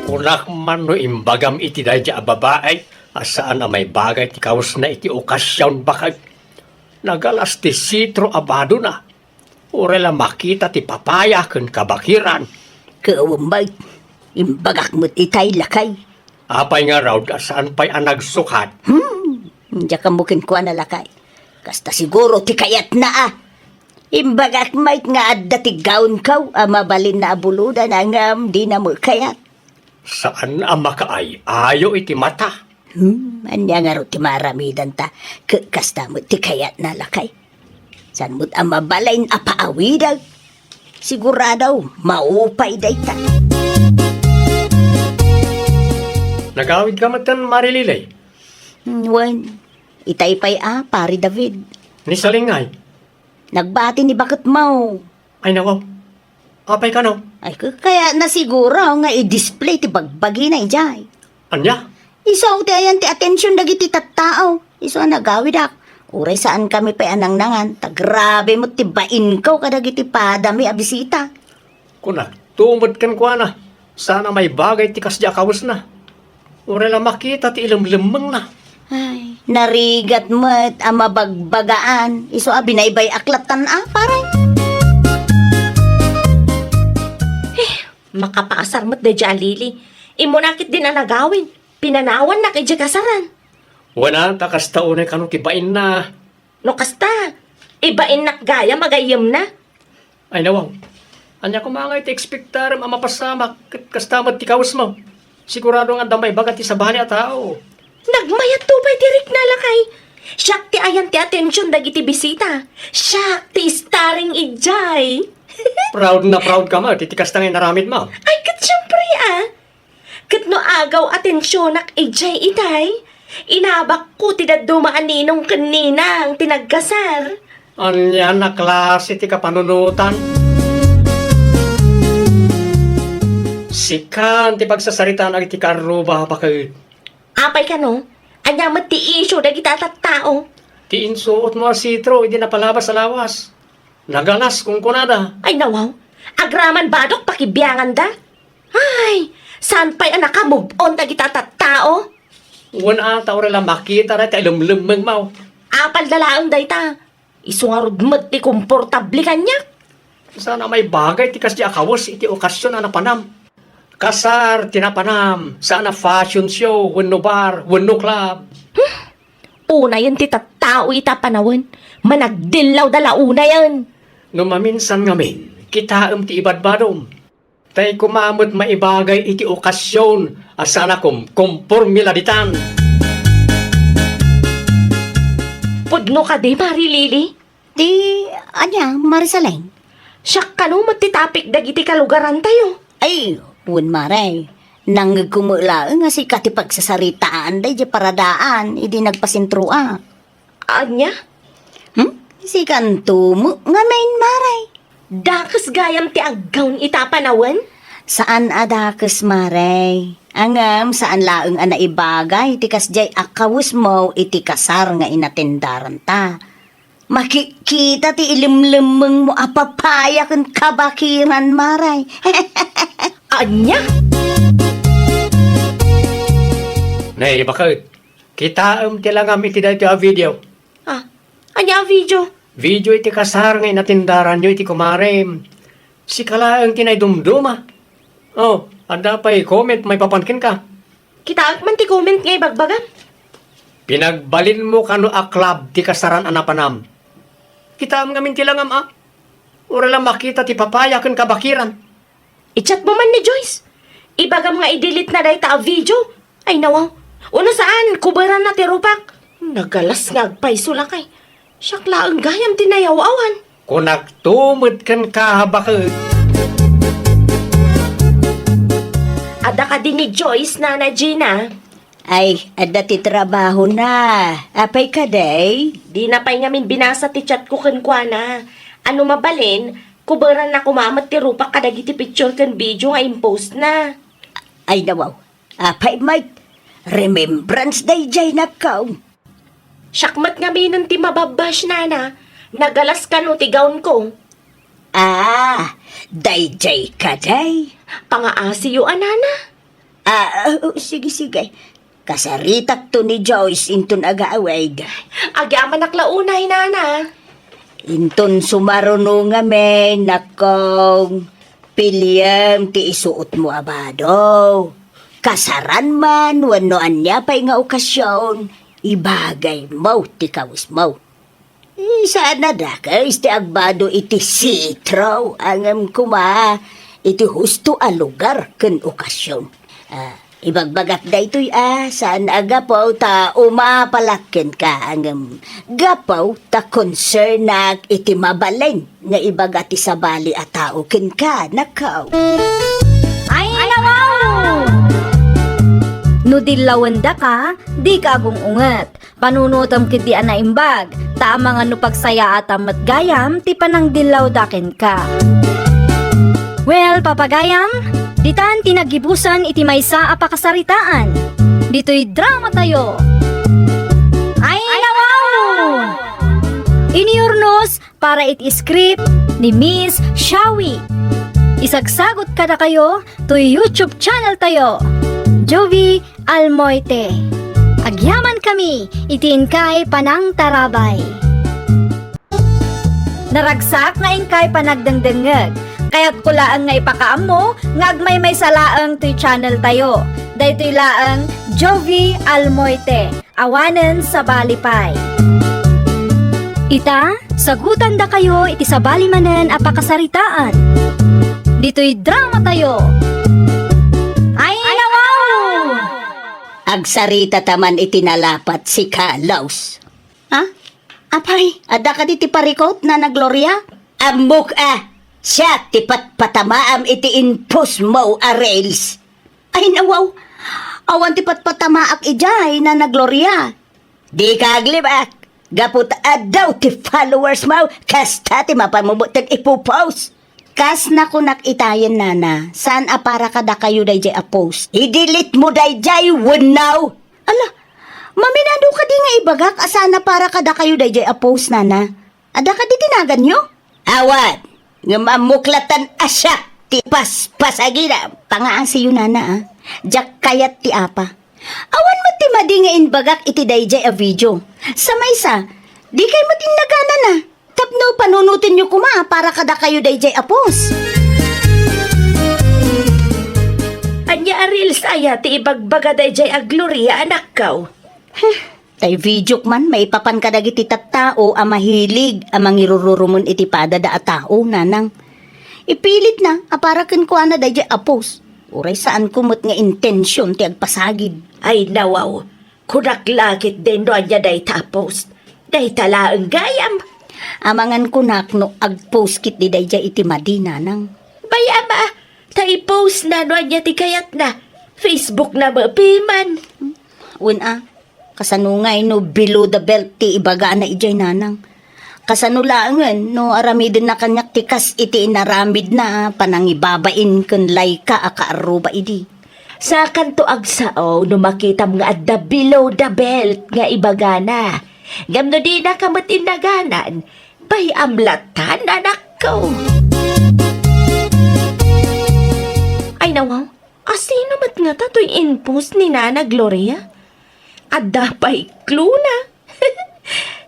Kunak man no imbagam iti daydiay a babai a saan a maibagay ti kawesna iti okasion, baket. Nagalas ti sitro a badona. Uray la makita ti papaya ken kabakiran. Ket wen met, imbagak met itay, lakay. Apay ngarud a saan pay a nagsukat? Hmm, diak ammo kenkuana, lakay. Kasta siguro ti kayatna a. Imbagak met nga adda ti gownko a mabalinna a bulodan ngem dina met kayat. Saan a makaay-ayo iti mata. Hmm, ania ngarud ti maaramidanta? Ket kasta met ti kayatna, lakay. Saan met a mabalin a paawidek? Sigurado, maupay dayta. Nagawidka metten, Mari Lily? Hmm, wen, itay pay a, Pari David. Ni Salingay? Nagbati ni baketmo. Ay, nako. Apay kano? Ay, ka-, kayatna siguro nga i-display ti bagbagina idiay. Ania? Isu ti ayan ti atension dagiti tattao. Isu a nagawidak. Uray saankami pay a nangnangan, ta grabe met ti bainko kadagiti padami a bisita. Kunakto met kenkuana, saan a maibagay ti kasdi a kawesna. Uray la makita ti ilemlemmengna. Ay, narigat met a mabagbagaan. Isu a binaybay-ak lattan a, pare. Eh, Makapaasar met daydiay a Lily. Immuna ketdin a nagawid. Pinanawannak idiay kasaran. Wen a, ta kasta unay kano ti bainna. No kasta, ibainnak gayam a gayyemna. Ay, nawaw. Ania koma ngay ti ekspektarem a mapasamak ket kasta met ti kawesmo? Sigurado nga adda maibaga ti sabali a tao. Nagmayatto pay ti rikna, lakay. Siak ti ayan ti atension dagiti bisita. Siak ti starring idiay. Proud na proud ka met iti kasta nga inaramidmo. Ay, ket siempre, a. Ket no agaw atensionak idiay itay, inabakko ti dadduma a ninong ken ninang ti nagkasar. Ania a klase ti kapanunotan? Sikan ti pagsasaritaan dagiti karruba, baket. Apay kano? Ania met ti isyu dagita a tattao? Ti insuotmo a sitro idi napalabas a lawas. Nagalas, kunkunada. Ay, nawaw. Agraman badok pakibianganda. Ay, saan pay a naka-move on dagita a tattao? Wen a, ta uray la makita dayta ilemlemmengmo. Apalda laeng dayta. Isu ngarud met ti komportable kaniak. Saan a maibaga ti kasdi a kawes iti okasion a napanam. Kasar ti napanam, saan a fashion show, wenno bar, wenno club. Hmm? Unayen ti tattao ita a panawen. Managdillawda la unayen. No maminsan ngamin, kitaem ti ibadbadom. Tay koma met maibagay iti okasion a saan a kumkomporme la ditan. Pudno kadi, Mari Lily? Ti ania, Mari Saleng? Siak kano met ti topic dagiti kalugarantayo. Ay, wen, Mare. Nangngegko met laeng a sika ti pagsasaritaan daydiay paradaan idi nagpasentroak. Ania? Hmm? Sikanto met ngamin, Mare. Dakes gayam ti aggawn ita a panawen? Saan a dakes, Mare. Ngem saan laeng a naibagay ti kasdiay a kawesmo iti kasar nga inatendaranta. Makikita ti ilemlemmengmo a papaya ken kabakiran, Mare. Ania? Nay, baket. Kitaem ti langam iti daytoy a video. Ah, ania a video? Video iti kasar nga inatendaranyo iti kumarem. Sika laeng ti naidumduma. Oh, adda pay comment maipapan kenka. Kitaek man ti comment nga ibagbagam. Pinagbalinmo kano a club ti kasaran a napanam. Kitaem ngamin ti langam a. Uray la makita ti papaya ken kabakiran. I-chat mo man ni Joyce. Ibagam nga i-delete na dayta a video. Ay, nawaw. Uno saan, kuberan na ti rupak. Nagalas nga agpayso lakay. Siak laeng gayam ti nayaw-awan. Kunak to met kenka, baket. Adda kadi ni Joyce, Nana Gina? Ay, adda ti trabahona. Apay kadi? Dina pay ngamin binasa ti chat ko kenkuana. Ano mabalin, kuberan na koma met ti rupak kadagiti picture ken video nga impostna. Ay, nawaw. Apay met, remembrance daydiay, nakaw. Siak met ngaminen ti mababbash, Nana. Nagalas kano ti gown ko. Ah, daydiay kadi? Pangaasiyo a, Nana. Ah, oh, sige, sige. Kasaritakto ni Joyce inton agawid. Agyamanak la unay, Nana. Inton sumaruno ngamin, nakong, piliem ti isuotmo a bado. Kasaran man wenno ania pay nga okasion, ibagaymo ti kawesmo. Eh, saan a dakes ti agbado iti sitro, ngem koma iti husto a lugar ken okasion. Ah, ibagbagak daytoy a, saan a gapu ta umapalak kenka, ngem gapu ta konsernak iti mabalin nga ibaga ti sabali a tao kenka, nakaw. Ay, nawaw! No dillawendaka, dika agung-unget. Panunotem ketdi a naimbag, ta amangan no pagsayaatam met gayam ti panangdillawda kenka. Well, papagayam, ditan ti naggibusan iti maysa a pakasaritaan. Ditoy dramatayo. Ay, nawaw! Iniurnos para iti script ni Miss Shawi. Isagsagot kadakayo toy YouTube channel tayo, Jovie Almoite. Agyaman kami iti inkay panangtarabay. Naragsak nga inkay panagdengdengngeg. Kayatko laeng nga ipakaammo nga agmaymaysa laeng toy channel tayo. Daytoy laeng Jovie Almoite, awanen sabali pay. Ita, sagutandakayo iti sabali manen a pakasaritaan. Ditoy drama tayo. Ay, nawaw! Agsarita ta man iti nalapat, sika, Laus. Ha? Apay, adda kadi ti parikut, Nana Gloria? Ammok a, siak ti patpatamaam iti in-post mo a reels. Ay, nawaw. Awan ti patpatamaak idiay, Nana Gloria. Dika aglibak. Gapu ta addaw ti followers mo, kasta ti mapan mo met ipopost. Kas nakunak itayen, Nana, saan a para kadakayo daydiay a post. I-delete mo daydiay wenno. Ala, maminado kadi nga ibagak a saan a para kadakayo daydiay a post, Nana? Adda kadi ti naganyo? Awan, ngem ammok latta a siak ti paspasagida. Pangaasiyo, Nana, a. Diak kayat ti apa. Awan met ti madi nga imbagak iti daydiay a video. Sa maysa, dikay met innaganana. Tapno panunotenyo koma para kadakayo daydiay a post. Ania a reels aya ti ibagbaga daydiay a Gloria, anakko? Tay videok man maipapan kadagiti tattao a mahilig a mangirururumon iti padada a tao, Nanang. Ipilitna a para kenkuana daydiay a post. Uray saanko met nga intension ti agpasagid. Ay, nawaw. Kunak la ketdin no ania dayta a post. Dayta laeng gayam. Amangan kunak no agpost ketdi daydiay iti madi, Nanang. Bay-am a, ta i-postna no ania ti kayatna. Facebookna met piman. Wen a, kasano ngay no below the belt ti ibagana idiay, Nanang? Kasano laengen no aramidenna kaniak ti kas iti inaramidna a panangibabain ken layka a kaarruba idi? Sakanto agsao no makitam nga adda below the belt nga ibagana. Ngem no dinaka met innaganan, bay-am latta, anakko. Ay, nawaw, asino met ngata toy in-post ni Nana Gloria? Adda pay clue-na.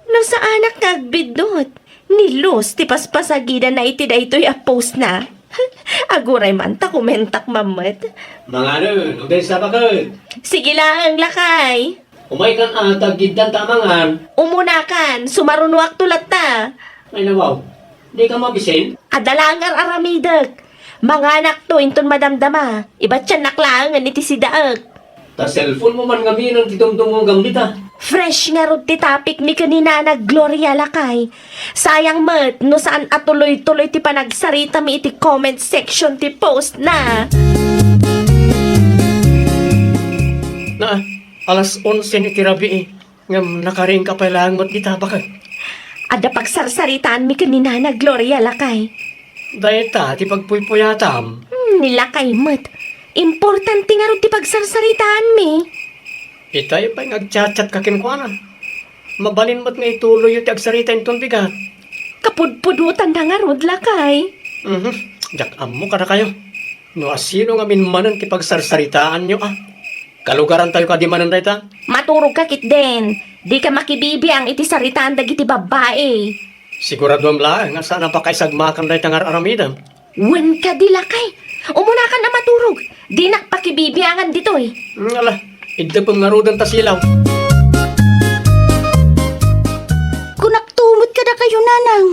No saanak nga agbiddut, ni Luz ti paspasagidana iti daytoy a post-na. Aguray man ta kumentak mammet. Manganen, umayka baket. Sige laeng, lakay. Umaykan a, ta aggiddanta a mangan. Umunakan, sumarunoakto latta. Ay, nawaw. Dika mabisin? Adda laeng ar-aramidek. Manganakto inton madamdama. Ibatiannak laengen iti sidaek. Ta cellphone mo man ngamin ti dumdumogam dita. Fresh ngarud ti topic mi ken ni Nana Gloria, lakay. Sayang met no saan a tuloy-tuloy ti panagsaritami iti comment section ti post-na. Na, alas onse iti rabii. Ngem nakariingka pay laeng met dita, baket. Adda pagsarsaritaanmi ken ni Nana Gloria, lakay. Dayta ti pagpuypuyatam. Hmm, ni lakay met. Importante ngarud ti pagsarsaritaanmi. Itay pay nga agchatchatka kenkuana. Mabalin met nga ituloyyo ti agsarita inton bigat. Kapudpudotanna ngarud, lakay. Mhm. Diak ammo kadakayo. No asino ngamin manen ti pagsarsaritaanyo, a? Kalugarantayo kadi manen dayta? Maturogka ketdin. Dika makibibiang iti saritaan dagiti babbai. Siguraduam laeng nga saan a pakaisagmakan dayta nga ar-aramidem. Wen kadi, lakay. Umunakan a maturog. Dinak pakibibiangan ditoy. Mm, ala, iddepem ngaruden ta silaw. Kunakto met kadakayo, Nanang.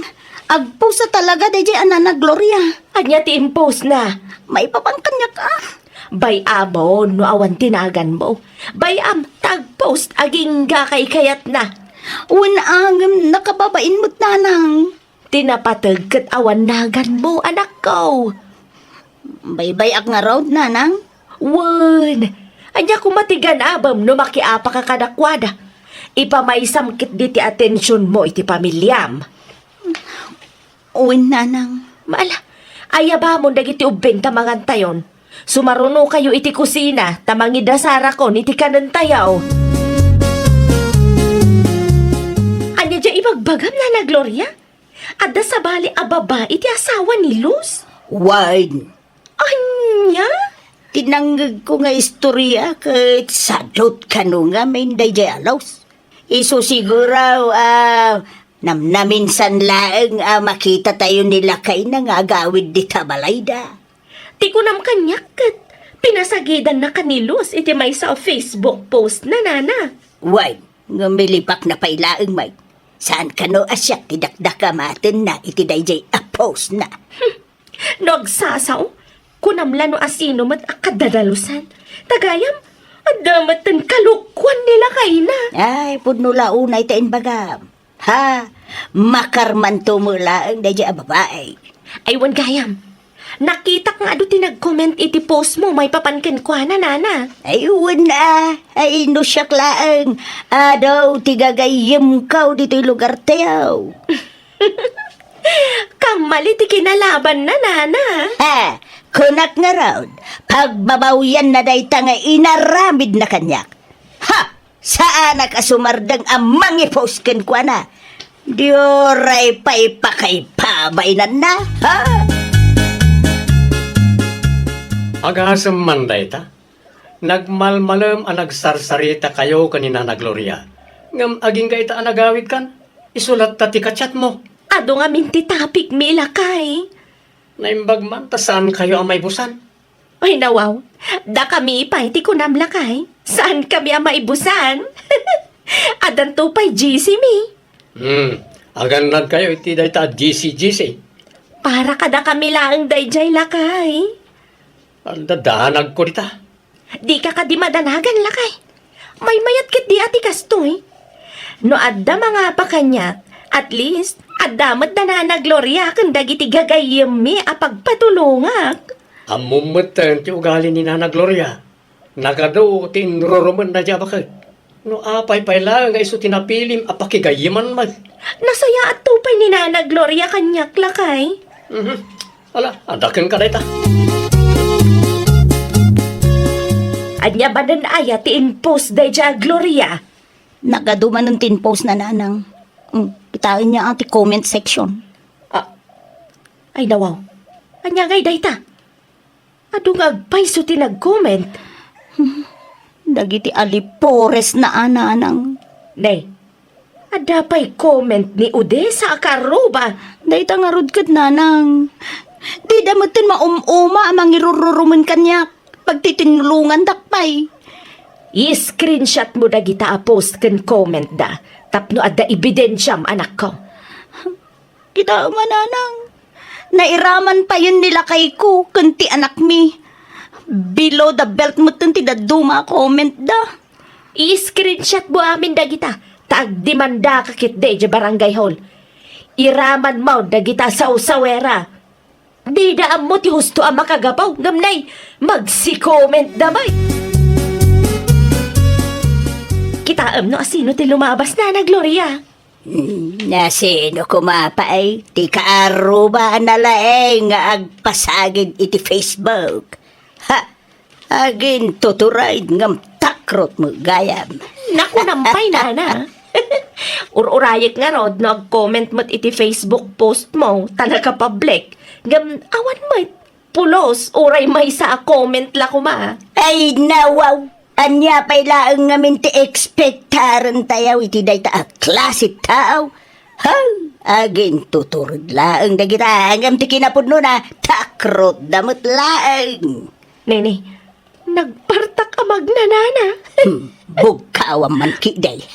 Agpost a talaga daydiay a Nana Gloria. Ania ti impostna? Maipapan kaniak, a. Bay-amon no awan ti naganmo. Bay-am ta agpost agingga kay kayatna. Wen a, ngem nakababain met, Nanang. Ti napateg ket awan naganmo, anakko. Baybay-ak ngarud, Nanang. Wen, ania koma ti ganabem no makiapaka kadakuada? Ipamaysam ketdi ti atensionmo iti pamiliam. Wen, Nanang. Ala, ayabamon dagiti ubbing ta mangantayon. Sumarunokayo iti kusina ta mangidasarakon iti kanentayo. Ania diay ibagbagam, Nana Gloria? Adda sabali a babai ti asawa ni Luz? Wen. Ania? Ti nangngegko nga istoria ket sadut kano ngamin daydiay a Luz. Isu siguro, a, Namnaminsan laeng a makitatayo ni lakayna nga agawid dita balayda. Ti kunam kaniak ket, pinasagidannaka ni Luz iti maysa a Facebook post na, nana. Wen, ngem milipakna pay laeng met. Saan kano a siak ti dakdakamatenna iti daydiay a post na? No agsasao, kunam la no asino met a kadadalusan. Ta gayam, adda metten kalokuan ni lakayna. Ay, pudno la unay ta imbagam. Ha? Makarmanto met laeng daydiay a babai. Ay, wen gayam. Nakitak nga adu ti nag-comment iti post mo maipapan kenkuana, nana. Ay, wen a. Ay, no siak laeng. Adu ti gagayyemko ditoy lugar tayo. Kammali ti kinalabanna, nana. Ha? Kunak ngarud, pagbabawianna dayta nga inaramidna kaniak. Ha! Saanak a sumardeng a mangipost kenkuana. Diay pay pakaipabainanna, ha? Agasem man dayta. Nagmalmalem a nagsarsarita kayo ken ni Nana Gloria. Ngem agingga ita a nagawidkan, isu latta ti ka-chat mo. Adu ngamin ti topic mi, lakay. Naimbag man ta saan kayo a maibusan. Ay, nawaw. Dakami pay ti kunam, lakay. Saan kami a maibusan? Addanto pay G C mi. Hmm. Agannad kayo iti dayta a G C G C. Para kadakami laeng daydiay, lakay. Adda danagko dita. Dika kadi madanagan, lakay. Maymayat ketdi a ti kastoy. No adda mangapa kaniak, at least, adda met da Nana Gloria ken dagiti gagayyemmi a pagpatulongak. Ammom metten ti ugali ni Nana Gloria. Nagadu ti inrurumenna diay a baket. No apay pay laeng nga isu ti napilim a pakigayyeman met. Nasayaatto pay ni Nana Gloria kaniak, lakay. Mhm. Ala, adda kenka dayta. Ania manen aya ti in-post daydiay a Gloria? Nagadu manen ti in-post na, nanang. Mm, kitaenyo a ti comment section. Ah, ay, nawaw. Ania ngay dayta? Adu nga agpayso ti nag-comment. Dagiti alipores na a, nanang. Ne, adda pay comment ni Odessa a kaarruba. Dayta ngarud ket, nanang. Dida metten maum-uma a mangirururumen kaniak. Pagtitinnulongandak pay. I-screenshot mo dagita a post ken comment da tapno adda ebidensiam, anakko. Kitaem a, nanang. Nairaman payen ni lakayko ken ti anakmi. Below the belt metten ti dadduma a comment da. I-screenshot mo amin dagita, ta agdemandaka ketdi idiay barangay hall. Iraman mo dagita a sawsawera. Dida ammo ti husto a makagapu, ngem nay, magsi-comment da met. Kitaem no asino ti lumabas, Nana Gloria. Hmm, nasino koma pay ti kaarruba a nalaing nga agpasagid iti Facebook? Ha? Agintutured ngem takrot met gayam. Nakunam pay, nana. Ur-urayek ngarud no ag-comment met iti Facebook post mo ta nakapublic. Ngem awan met. Pulos, uray maysa a comment la koma. Ay, nawaw! Ania pay laeng ngamin ti ekspektarentayo iti dayta a klase tao? Ha? Agintutured laeng dagita ngem ti kinapudnona, takrotda met laeng. Nene, nagpartak a magnanana. Hmm, bugkawam man ketdi.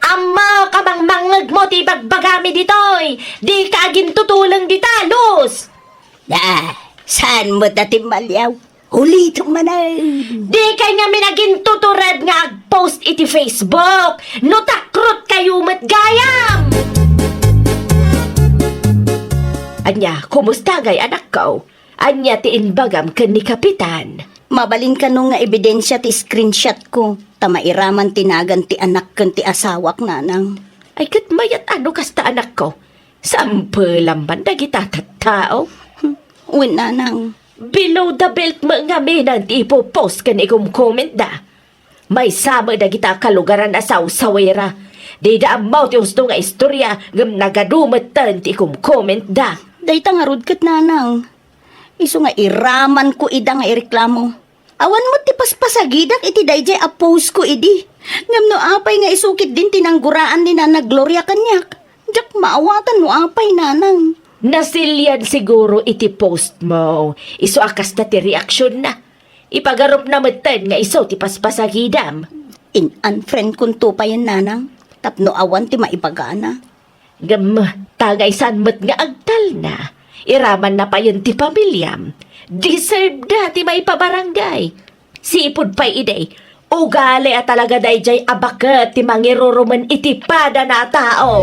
Ammok a mangmangngeg mo ti ibagbagami ditoy. Dika agintutuleng dita, Luz. Ah, saan met a timmaliaw? Ulitem manen. Dikay ngamin agintutured nga ag-post iti Facebook. No takrot kayo met gayam! Ania, kumusta ngay, anakko? Ania ti imbagam ken ni Kapitan? Mabalin kano nga ebidensia ti screenshot ko, ta mairaman ti nagan ti anak ken ti asawak, nanang. Ay, ket mayat a no kasta, anakko. Sampelam man dagita tattao. Hmm, wen, nanang. Below the belt met ngamin ti ipopost ken ikomkomenta. Maysa met dagita kalugaran a sawsawera. Dida ammo ti husto nga istorya, ngem nagadu metten ti ikomkomenta. Dayta ngarud ket, nanang. Isu nga iramanko ida nga ireklamo. Awan met ti paspasagidak iti daydiay a post ko idi. Ngem no apay nga isu ketdin ti nangguraan ni Nana Gloria kaniak, diak maawatan no apay, nanang. Nasilian siguro iti post mo. Isu a kasta ti reaksion na. Ipagarupna metten nga isu ti paspasagidam. In-unfriend konto payen, nanang, tapno awan ti maibagana. Ngem, tangay saan met nga agtalna. Iramanna payen ti pamiliam. Deserve da ti maipabarangay. Sipud pay idi, ugali a talaga daydiay a baket ti mangirurumen iti padana a tao.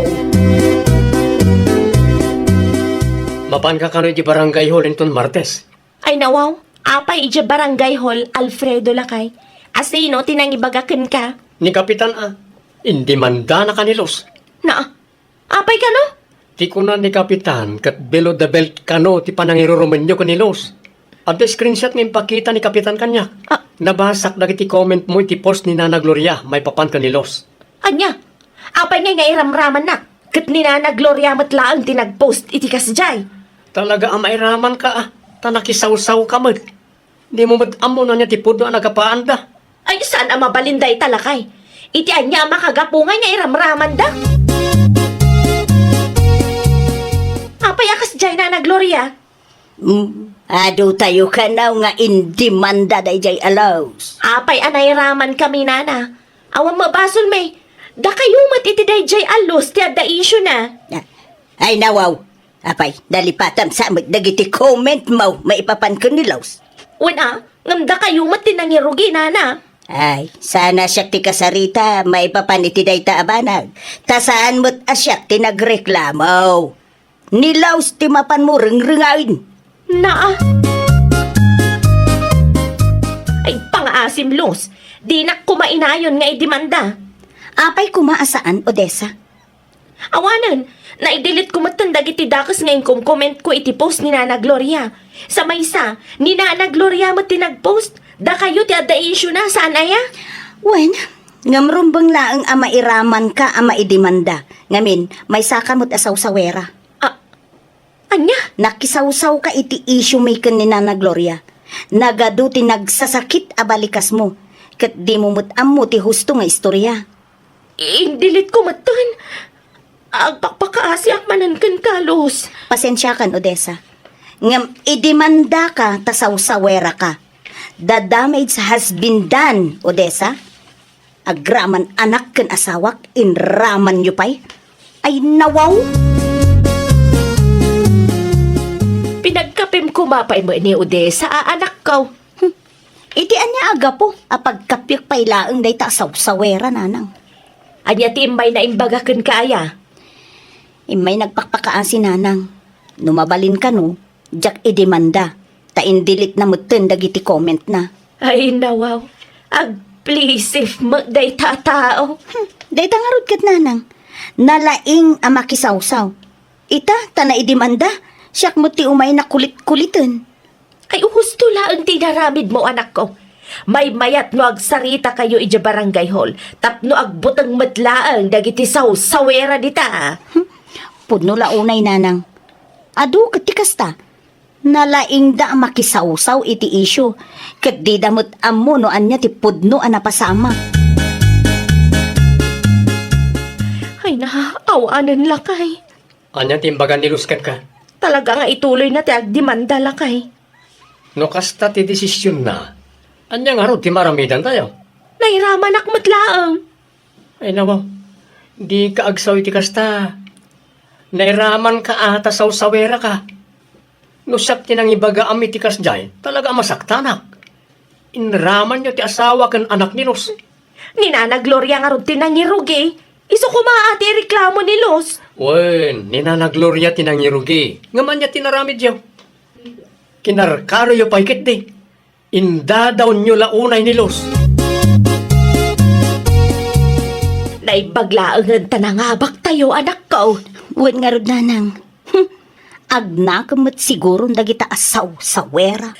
Mapanka kano iti barangay hall inton Martes? Ay, nawaw. Apay iti barangay hall, Alfredo, lakay? Asino ti nangibaga kenka? Ni Kapitan a. Indimandana ka ni Luz. Na, apay kano? Ti kuna ni Kapitan, ket below the belt kano ti panangirurumenyo ken ni Luz. Adda screenshot nga impakita ni Kapitan kaniak. Ah. Nabasak dagiti comment mo iti post ni Nana Gloria maipapan ken ni Luz. Ania? Apay ngay nga iramramannak? Ket ni Nana Gloria met laeng ti nag-post iti kasdiay. Talaga a mairamanka a, ta nakisawsawka met. Dimo met ammo no ania ti pudno a nagapaanda. Ay, saan a mabalin dayta, lakay? Iti ania a makagapu ngay nga iramramanda? Apay a kasdiay, Nana Gloria? Mm, adu tayo kanaw nga indimanda daydiay a Luz. Apay a nairaman kami, nana. Awan mabasolmi. Dakayo met iti daydiay a Luz ti adda issue na. Ah, ay, nawaw. Apay, nalipatam sa met dagiti comment mo maipapan ken ni Luz. Wen a, ngem dakayo met ti nangirugi, nana. Ay, saan a siak ti kasarita maipapan iti dayta a banag. Ta saan met a siak ti nagreklamo. Ni Luz ti mapanmo rengrengaen. Naa. Ay, pangaasim, Luz. Dinak koma inayon nga idimanda. Apay koma a saan, Odessa? Awanen, naidelete ko metten dagiti dakes nga inkomkomment ko iti post ni Nana Gloria. Sa maysa, ni Nana Gloria met ti nag-post. Dakayo ti adda issue na, saan aya? Wen, ngem rumbeng laeng a mairamanka a maidimanda. Ngamin, maysaka met a sawsawera. Ah, ania? Nakisawsawka iti issue mi ken ni Nana Gloria. Nagadu ti nagsasakit a balikasmo, ket dimo met ammo ti husto nga istorya. Indelete ko metten. Agpakpakaasiak manen kenka, Luz. Pasensiakan, Odessa. Ngem idimandaka ta sawsaweraka. The damage has been done, Odessa. Agraman anak ken asawak, inramanyo pay. Ay, nawaw! Pinagkapem koma pay met ni Odessa a anakko. Hmm. Iti ania a gapu a pagkapiek pay laeng dayta a sawsawera, nanang? Ania ti immay na imbaga kenka aya? Immay nagpakpakaasi, nanang. No mabalin kano, diak idimanda, ta indelete na metten dagiti comment na. Ay, nawaw. Agplisif met dayta a tao. Hmm, dayta ngarud ket, nanang. Nalaing a makisawsaw. Ita, ta naidimanda, siak met ti umay nakulit-kuliten. Ay, husto laeng ti inaramidmo, anakko. Maymayat no agsaritakayo idiay barangay hall, tapno agbuteng met laeng dagiti sawsawera dita. Hmm, pudno la unay, nanang. Adu ket ti kasta. Nalaingda a makisawsaw iti issue, ket dida met ammo no ania ti pudno a napasamak. Ay, naawanen, lakay. Ania ti imbaga ni Luz kenka? Talaga nga ituloyna ti agdemanda, lakay. No kasta ti desisionna, ania ngarud ti maaramidantayo? Nairamanak met laeng. Ay, nawaw. Dika agsao iti kasta. Nairamanka a ta sawsaweraka. No siak ti nangibagaam iti kasdiay, talaga a masaktanak. Inramanyo ti asawa ken anak ni Luz. Ni Nana Gloria ngarud ti nangirugi. Isu koma a ti ireklamo ni Luz. Wen, ni Nana Gloria ti nangirugi. Ngem ania ti naramidyo? Kinarkaroyo pay ketdi. Indadawnyo la unay ni Luz. Naimbag laengen ta nangabaktayo, anakko. Wen ngarud, nanang. Hmm. Agnakem met siguron dagita a sawsawera.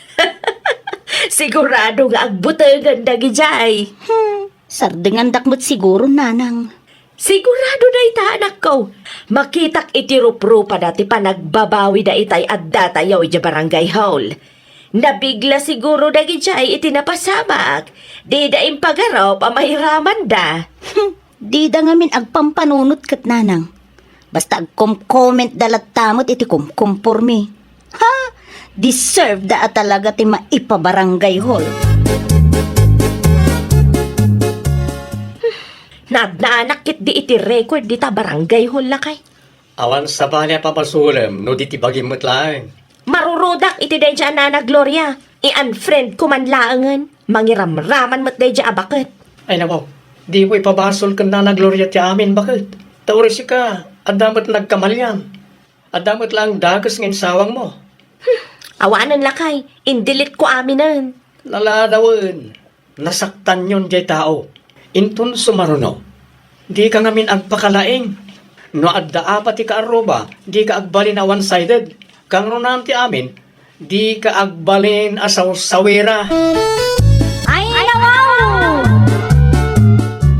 Sigurado nga agbutengen dagidiay. Hmm. Sardengandak met siguro, nanang. Sigurado dayta, anakko. Makitak iti ruprupada ti panagbabawida itay addatayo idiay barangay hall. Nabigla siguro dagidiay iti napasamak. Dida impagarup a mairamanda. Dida ngamin agpampanunot ket nanang. Basta agkom-comment da latta met iti kumkumpormi. Ha? Deserve da a talaga ti maipabarangay hall. Nadnaanak ketdi iti record dita barangay hall, lakay. Awan sabali a pabasolem no di ti bagim met laeng. Marurudak iti daydiay a Nana Gloria. I-unfriend ko man laengen. Mangiramraman met daydiay a baket. Ay, nawaw. Dimo ipabasol ken Nana Gloria ti amin, baket. Ta uray sika, adda met nagkamalian. Adda met laeng dakes nga insawangmo. Hmm, awanen, lakay, in-delete ko aminen. Naladawen, nasaktanyon diay tao. Inton sumaruno, dika ngamin agpakalaing. No adda apat ti kaarruba, dika agbalin a one-sided. Kangrunaan ti amin, dika agbalin a sawsawira. Ay, nawaw!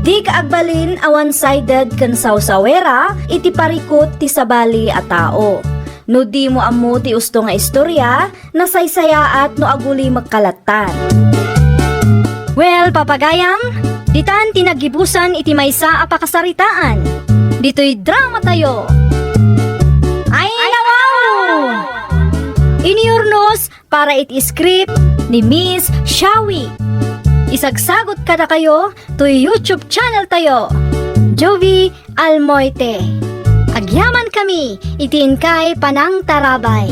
Dika agbalin a one-sided ken sawsawira iti parikut ti sabali a tao. No dimo ammo ti usto nga istorya, nasaysayaat no agulimek ka lattan. Well, papagayam, ditan ti naggibusan iti maysa a pakasaritaan. Ditoy dramatayo. Ay, nawaw! Iniurnos para iti script ni Miss Shawi. Isagsagot kadakayo toy YouTube channel tayo, Jovie Almoite. Agyaman kami iti inkay panangtarabay.